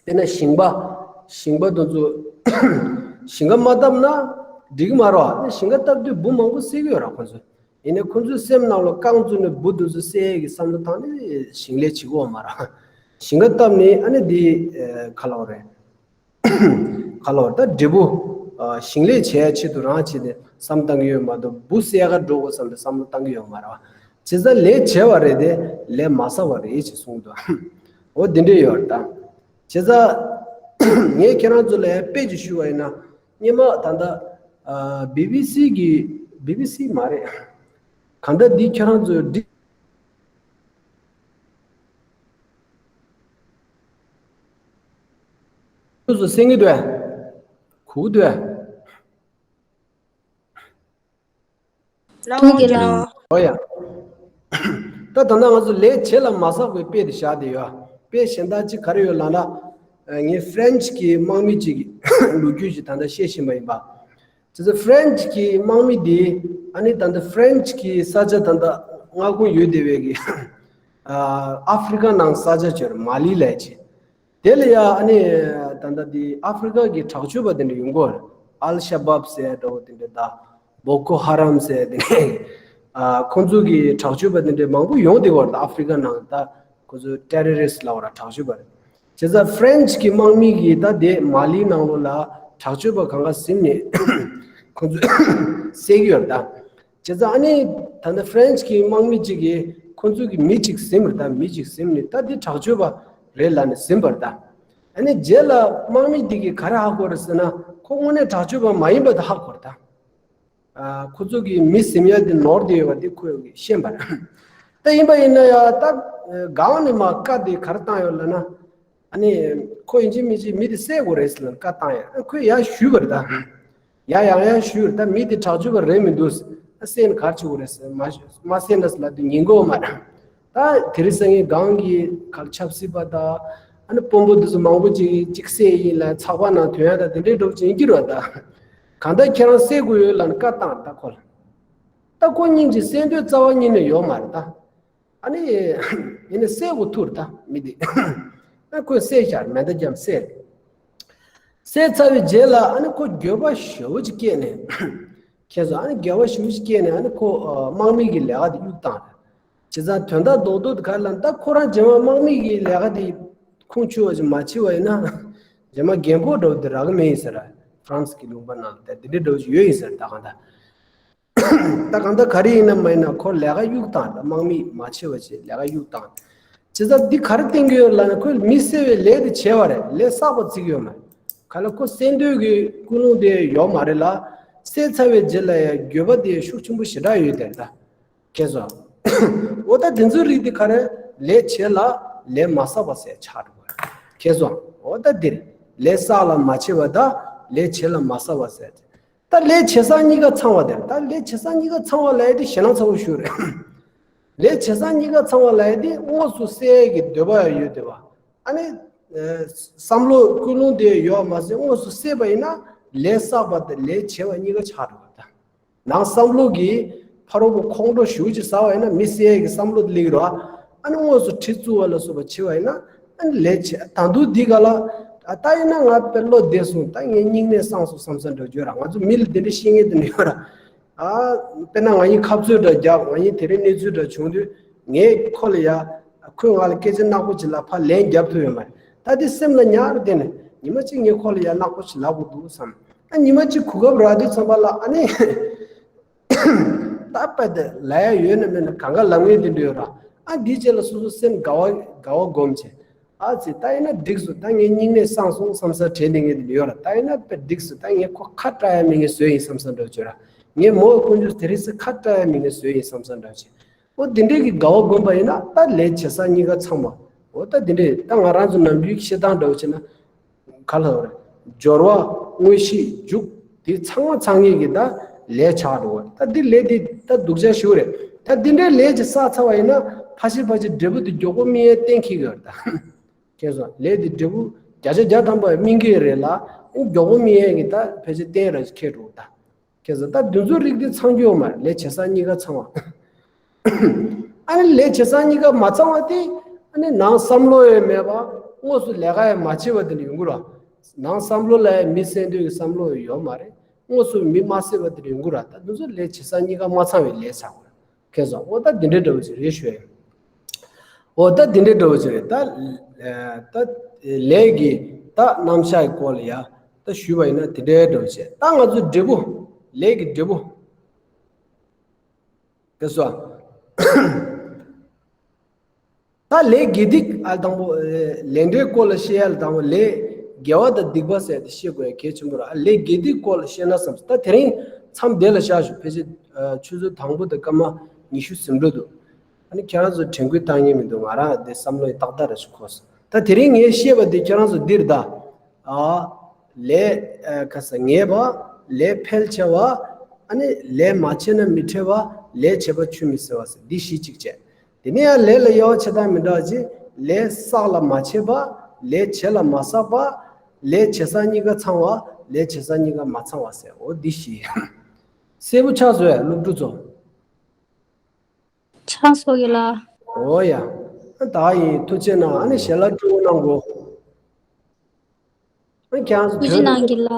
དཔེར་ན་ཞིང་པ། ཞིང་པ་དེ་ཚོ་ཞིང་ཁ་མ་བཏབ་ན་འགྲིག་གི་མ་རེད་བ། ཞིང་ཁ་བཏབ་དུས་འབུ་མང་པོ་བསད་ཀྱི་ཡོད་རེད་ཁོ་ཚོས། ཡིན་ནའི་ཁོ་ཚོའི་སེམས་ནང་ལ་རྐང་བཙུགས་ནས་འབུ་དེ་ཚོ་བསད་ཡས་ཀྱི་བསམ་བློ་བཏང་ནས་ཞིང་ལས་བྱེད་ཀྱི་ཡོད་མ་རེད། ཞིང་ཁ་བཏབ་ནས་ཨ་ནི་འདི་ཁ་ལོ་རེད། ཁ་ལོ་ད་འབྲས་བུ། ཞིང་ལས་བྱེད་ཡ་ཆེད་དུ་རང་བྱས་ཏེ་བསམ་བཏང་གི་ཡོད་མ་གཏོགས་འབུ་བསད་ག་འགྲོ་དགོས་བསམ་པའི་བསམ་བློ་བཏང་གི་ཡོད་མ་རེད་བ། བྱས་ཙང་ལས་བྱས་པ་རེད་དེ་ལས་མ་བསགས་པ་རེད་ཅེས་གསུངས་འདུག་འོ་འདི་འདྲས་ཡོད་རེད་ད། བྱས་ཙང་ངས་ཁྱེད་རང་ཚོ་ལ་ཡང་དཔེ་ཅིག་ཞུ་བ་ཡིན་ན། སྔོན་མ་ད་ལྟ་བི་བི་སི་གི་བི་བི་སི་མ་རེད། གང་ལྟར་འདི་ཁྱེད་རང་ཚོས་འགྲིག་ཚོས་གསན་གྱི་འདུག་ག་གུག་འདུག་ག་ཐུགས་ཀྱི་ལ། ཨོ་ཡ། ད་ད་ལྟ་ང་ཚོ་ལས་བྱེད་ལ་མ་བསགས་པའི་དཔེ་དེ་བཞག་བསྡད་ཡོད། དཔེ་གཞན་དག་ཅིག་ག་རེ་ཡོད་ལབ་ན། ངས་ཧྥ་རན་ཆི་གི་དམག་མི་ཅིག་གི་ལོ་རྒྱུས་ཅིག་ད་ལྟ་བཤད་བཞིན་པ་ཡིན་པ། དེ་ཚོ་ཧྥ་རན་ཆི་གི་དམག་མི་དེ་ཨ་ནི་ད་ལྟ་ཧྥ་རན་ཆི་གི་ས་ཆ་ད་ལྟ་མངའ་ཁོངས་ཡོད་བསྡད་པའི་གི་ཨ་ཧྥི་རི་ཀ་ནང་ས་ཆ་ཅིག་ཡོད་རེད། མ་ལི་ལབ་ཡ་ཅིག་དེ་ལ་ཡ་ཨ་ནི་ད་ལྟ་དེ་ཨ་ཧྥི་རི་ཀ་གི་དྲག་སྤྱོད་པ་དེ་འདྲ་ཡོང་གི་ཡོད་རེད། ཨལ་ཤ་བབ་ཟེར་འདྲ་བོ་དེ་འདྲ་དང་། བོ་ཁོ་ཧ་རམ་ཟེར་དེ་ནས་ཨ་ཁོང་ཚོ་གི་དྲག་སྤྱོད་པ་དེ་འདྲ་མང་པོ་ཡོང་བསྡད་ཡོད་རེད། ཨ་ཧྥི་རི་ཀ་ནང་ད་ཁོང་ཚོ་ཊེ་རོ་རི་སི་ཊི་ལབ་པ་ར་དྲག་སྤྱོད་པ་རེད། བྱས་ཙང་ཧྥ་རན་ཆི་གི་དམག་མི་གིས་ད་དེ་མ་ལིའི་ནང་ལོགས་ལ་དྲག་སྤྱོད་པ་གང་ག་ཟིན་ནས་ཁོང་ཚོ་བསད་ཀྱི་ཡོད་རེད་ད། བྱས་ཙང་ཨ་ནི་ད་ལྟ་ཧྥ་རན་ཆི་གི་དམག་མི་གཅིག་གིས་ཁོང་ཚོ་གི་མི་གཅིག་ཟིན་པ་རེད་ད། མི་གཅིག་ཟིན་ནས་ད་དེ་དྲག་སྤྱོད་པ་རེད་ལབ་ནས་ཟིན་པ་རེད་ད། ཨ་ནི་རྗེས་ལ་དམག་མི་དེ་གིས་ག་རེ་ཧ་གོ་རེད་ཟེར་ན་ཁོ་དངོས་གནས་དྲག་སྤྱོད་པ་མ་ཡིན་པ་དེ་ཧ་གོ་རེད་ད། ཨ་ཁོ་ཚོ་གི་མི་ཟིན་ཡ་དེ་ནོར་བསྡད་ཡོད་པ་དེ་ཁོས་ཤེས་པ་རེད། ད་ཡིན་པ་ཡིན་ན་ཡང་ད་སྒང་ནས་མར་བཀའ་དེ་ག་རེ་བཏང་ཡོད་ལབ་ན། ཨ་ནི་ཁོ་ཡིན་གཅིག་མིན་གཅིག་མི་དེ་བསད་དགོས་རེད་ཟེར་ལབ་བཀའ་བཏང་ཡ། ཨ་ཁོས་ཡར་ཞུས་པ་རེད་ད། ཡར་ཡང་ཡང་ཞུས་རེད་ད། མི་དེ་དྲག་སྤྱོད་པ་རེད་མི་འདུག་བསད་ན་ག་རེ་བྱེད་དགོས་རེད་ཟེར། མ་མ་བསད་ན་ཟེར་ལབ་དུས་ཉན་གི་ཡོད་མ་རེད། ད་དེ་རིང་སང་ཉིན་སྒང་གི་ག་ལ་ཆབ་སྲིད་པ་དང་ཨ་ནི་དཔོན་པོ་འདི་ཚོ་མང་པོ་ཅིག་གཅིག་བསད་ཡིན་ལབ་ཚགས་པར་ནང་ཐོན་ཡ་ད་དེ་འདྲའི་འདྲ་པོ་ཅིག་ཡིན་གྱི་རེད་ད། གང་ལྟར་ཁྱེད་རང་བསད་དགོས་ཡོད་ལབ་ནས་བཀའ་བཏང་ད་ཁོ་ལ། ད་ཁོ་སྙིང་རྗེ། བསད་འདོད་རྩ་བ་ཉིད་ནས་ཡོད་མ་རེད་ད། ཨ་ནི་ཡིན་ནའི་བསད་དགོས་ཐུག་རེད་ད་མི་འདི། ཨ་ཁོས་བསད་བཞག་མེ་མདའ་བརྒྱབ་བསད། བསད་ཚར་བའི་རྗེས་ལ་ཨ་ནི་ཁོ་འགྱོད་པ་ཞེ་པོ་ཅིག་སྐྱེས་ནས། ཁྱེད་ཚོ་ཨ་ནི་འགྱོད་པ་ཞེ་པོ་ཅིག་སྐྱེས་ནས་ཨ་ནི་ཁོ་ཨ་དམག་མི་གི་ལས་ཀ་དེ་གཡུག་བཏང་རེད། བྱས་ཙང་དོན་དག་རྡོག་རྡོག་དེ་ག་རེ་ལབ་ན་ད་ཁོ་རང་རྗེས་མ་དམག་མི་གི་ལས་ཀ་དེ་ཁུངས་འཁྱོལ་བ་ཅིག་མ་བྱས་པ་ཡིན་ན། རྗེས་མ་རྒན་གོག་འདྲ་པོ་དེ་རག་གི་མེད་ཡིན་ཟེར། ཧྥ་རན་སི་གི་ལུང་པ་ནང་ལ་ད་དེ་འདྲའི་འདྲ་པོ་ཅིག་ཡོད་ཡིན་ཟེར་ད་གང་ལྟར། ད་གང་ལྟར་ག་རེ་ཡིན་ན་མ་ཡིན་ན་ཁོ་ལས་ཀ་གཡུག་བཏང་ད་དམག་མི་མ་བྱས་པ་བྱས་ལས་ཀ་གཡུག་བཏང་། བྱས་ཙང་འདི་ག་རེ་བསྟན་གྱི་ཡོད་ལབ་ན་ཁོས་མི་བསད་པའི་ལས་དེ་བྱས་པ་རེད། ལས་བསགས་པ་བརྩི་གི་ཡོད་མ་རེད། ག་ལ་ཁོ་བསད་འདོད་ཀྱི་ཀུན་སློང་དེ་ཡོད་མ་རེད་ལ། བསད་ཚར་བའི་རྗེས་ལ་ཡང་འགྱོད་པ་དེ་ཤུགས་ཆེན་པོ་ཞེ་དྲག་ཡོད་དེ་ད། ཁྱེད་ཚོ། འོ་ད་དེ་ཚོའི་རིགས་དེ་ག་རེ། ལས་བྱས་ལ་ལས་མ་བསགས་པ་ཟེར་ཆགས་འགྲོ་གི་རེད། ཁྱེད་ཚོ། འོ་ད་འདིར། ལས་བསགས་ལ་མ་བྱས་པ་དང་ལས་བྱས་ལ་མ་བསགས་པ་ཟེར། ད་ལས་བྱེད་ས་གཉིས་ཀ་ཚང་བ་དེ་རེད། ད་ལས་བྱེད་ས་གཉིས་ཀ་ཚང་བ་ལབ་ཡ་དེ་ཞེད་སྣང་ཚ་པོ་ཞིག་རེད། ལས་བྱེད་ས་གཉིས་ཀ་ཚང་བ་ལབ་ཡ་དེ་དངོས་སུ་བསད་ཀྱི་འདོད་པ་ཡང་ཡོད་བསྡད་པ། ཨ་ནི། ཨ། བསམ་བློ་ཀུན་སློང་དེ་ཡོད་མ་ཟད་དངོས་སུ་བསད་པ་ཡིན་ན་ལས་བསགས་པ་དང་ལས་བྱས་པ་གཉིས་ཀ་ཆགས་འགྲོ་བ་དང་། ནང་བསམ་བློ་གི་ཕ་རོལ་པོ་ཁོང་ཁྲོ་ཞེ་པོ་ཅིག་ཟ་བ་ཡིན་ན་མི་བསད་ཡ་གི་བསམ་བློ་དེ་སླེབས་ཀྱི་རེད་བ། ཨ་ནི་དངོས་སུ་གྲི་བཙུགས་པ་ལ་སོགས་པ་བྱས་པ་ཡིན་ན། ཨ་ནི་ལས་བྱེད་ད་དུང་འདི་ག་ལ། ཨ་ད་ཡིན་ན་ང་དཔེ་བློ་བདེ་སོང་། ད་ངའི་སྙིང་ནད་སངས་སོང་བསམ་བསམ་འདྲ་བརྗོད་ར། ང་ཚོ་མི་ལ་དེ་འདྲ་བཤད་མཁན་དེ་འདྲ་ཡོད་ར། ཨ་དཔེར་ན་ང་གཉིས་ཁ་རྩོད་འདྲ་རྒྱབ། ང་གཉིས་དེ་རིང་གནས་ཚུལ་འདྲ་བྱུང་དུས་ངས་ཁོ་ལ་ཡ། ཁོས་ང་ལ་སྐད་ཆ་ནག་པོ་ཅིག་ལབ་ཕར་ལན་རྒྱབ་ཐུབ་ཡོད་མ་རེད། ད་དེ་སེམས་ལ་ཉར་བསྡད་ནས་ཉི་མ་གཅིག་ངས་ཁོ་ལ་ཡ་ནག་པོ་ཅིག་ལབ་དགོས་འདུག་བསམ། ཨ་ཉི་མ་གཅིག་གོ་སྐབས་རག་དུས་ཙམ་པ་ལ་ཨ་ནི། ད་དཔེ་དེ་ལབ་ཡ་ཡོད་ན་མེད་ན་གང་ག་ལབ་མཁན་དེ་འདྲ་ཡོད་ར། ཨ་འདིའི་རྗེས་ལ་སོ་སོ་སེམས་དགའ་བ་དགའ་བ་སྒོམ་བྱས། ཨ་ཙི་ད་ཡིན་ན་འགྲིག་སོང་། ད་ངའི་སྙིང་ནད་སངས་སོང་བསམ་ས་དྲན་བསྡད་མཁན་དེ་འདྲ་ཡོད་ར། ད་ཡིན་ན་དཔེ་འགྲིག་སོང་། ད་ངས་ཁོ་ཁ་བཀྲ་ཡ་མེད་མཁན་བཟོས་ཡིན་བསམ་ས་འདྲ་བྱོས་ར། ངས་མོ་དཀོན་མཆོག་དེ་རིང་སང་ཁ་བཀྲ་ཡ་མེད་མཁན་བཟོས་ཡིན་བསམ་ས་འདྲ་བྱས། ཨོ་དེ་འདྲའི་གི་དགའ་བ་སྒོམ་པ་ཡིན་ན་ད་ལས་བྱེད་ས་གཉིས་ཀ་ཚང་མ། ཨོ་ད་དེ་འདྲའི་ད་ང་རང་ཚོ་ནམ་རྒྱུན་གྱི་བཤད་སྟངས་འདྲ་བོ་བྱས་ན། ག་ལ་བར། སྦྱོར་བ། དངོས་གཞི། མཇུག་དེ་ཚང་མ་ཚང་ངེས་ཀྱི་ད་ལས་ཆགས་འགྲོ་བ། ད་འདི་ལས་དེ་ད་སྡུག་ཅག་ཞིག་རེད། ད་འདི་འདྲའི་ལས་ཀྱི་བསགས་ཚར་བ་ཡིན་ན་ཕལ་ཆེར་ཕལ་ཆེར་འབྲས་བུ་དེ་མགྱོགས་པོ་སྨིན་ཡས་གཏན་འཁེལ་གི་རེད་ད། ཁྱེད་ཚོ་ལས་དེ་འབྲས་བུ་བརྒྱ་ཆ་བརྒྱ་ཐམ་པ་སྨིན་གི་རེད་ལ། ཨོ་མགྱོགས་པོ་སྨིན་ཡས་ཀྱི་ད་ཕལ་ཆེར་གཏན་ར་ཅིག་འཁེལ་འགྲོ་ད། ཁྱེད་ཚོ་ད་འདི་ཚོའི་རིགས་དེ་ཚང་རྒྱུ་ཡོད་མ་རེད། ལས་བྱེད་ས་གཉིས་ཀ་ཚང་བ། ཨ་ནི་ལས་བྱེད་ས་གཉིས་ཀ་མ་ཚང་བ་དེ། ཨ་ནི་ནང་བསམ་བློ་ཡང་མེད་པ། དངོས་སུ་ལས་ཀ་ཡང་མ་བྱས་པ་དེ་འདྲ་ཡོང་གི་ར། ནང་བསམ་བློ་ལ་ཡང་མི་བསད་འདོད་ཀྱི་བསམ་བློ་ཡང་ཡོད་མ་རེད། དངོས་སུ་མི་མ་བསད་པ་དེ་འདྲ་ཡོང་གི་ར། ད་འདི་ཚོ་ལས་བྱེད་ས་གཉིས་ཀ་མ་ཚང་བའི་ལས་བྱ་དགོས། ཁྱེད་ཚོ་འོ་ད་འདི་འདྲའི་འདྲ་བོ་ཅིག་རེད་ཞུ་ཡ་ཡིན། འོ་ད་འདི་འདྲའི་འདྲ་བོ་ཅིག་རེད་ད། ད་ལས་ཀྱི་ད་རྣམ་གཞག་གི་སྐོར་ལ་ཡ་ད་ཞུས་པ་ཡིན་ན་དེ་འདྲའི་འདྲ་བོ་བྱས། ད་ང་ཚོ་འབྲས་བུ། ལས་ཀྱི་འབྲས་བུ། ཨེ་སོ། ད་ལས་དགེ་སྡིག་ཨ་དང་པོ། ལས་འབྲས་སྐོར་ལ་བཤད་ཡ་ལ་དང་པོ་ལས་དགེ་བ་དང་སྡིག་པ་ཟེར་ཏེ་བཤད་དགོས་ཡ་གལ་ཆེན་པོ་རེད། ཨ་ལས་དགེ་སྡིག་སྐོར་ལ་བཤད་ན་བསམ་སོང་། ད་དེ་རིང་མཚམས་འདི་ལ་བཞག་ཞུ། ཕལ་ཆེར་ཆུ་ཚོད་དང་པོ་དང་སྐར་མ་ཉི་ཤུ་ཟིན་འགྲོ་འདུག་ཨ་ནི་ཁྱེད་རང་ཚོ་དྲན་སྐུལ་བཏང་མཁན་མི་འདུག་ང་རང་འདི་བསམ་བློ་ཡི་ཏག་ཏག་རེ་ཞིག་འཁོར་སོང་། ད་དེ་རིང་ངས་བཤད་པ་འདི་ཁྱེད་རང་ཚོ་འདིར་ད། ཨ། ལས། ཨ། ཁ་ས་ངེས་པ། ལས་འཕེལ་ཆེ་བ། ཨ་ནི་ལས་མ་བྱས་ན་མི་འཕྲད་པ། ལས་བྱས་པ་ཆུད་མི་ཟ་བ་ཟེར་འདི་གཞི་གཅིག་བྱས། དེ་ནས་ཡང་ལས་ལ་དབྱེ་བ་ཕྱེ་སྟངས་མི་འདྲ་བ་ཅིག་ལས་བསགས་ལ་མ་བྱས་པ། ལས་བྱས་ལ་མ་བསགས་པ། ལས་བྱེད་ས་གཉིས་ཀ་ཚང་བ། ལས་བྱེད་ས་གཉིས་ཀ་མ་ཚང་བ་ཟེར། འོ་འདི་བཞི། གསལ་པོ་ཆགས་སོང་ངས་སློབ་ཕྲུག་ཚོ། ཆགས་སོང་གི་ལ། འོ་ཡ། ད་ཡིན་ཐུགས་རྗེ་གནང་། ཨ་ནི་ཞལ་ལག་སྤྲོད་གནང་གོ། ཨ་ཁྱེད་རང་ཚོ་ཐུགས་རྗེ་གནང་གི་ལ།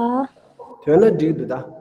ཐོན་ན་འགྲིག་འདུག་ད།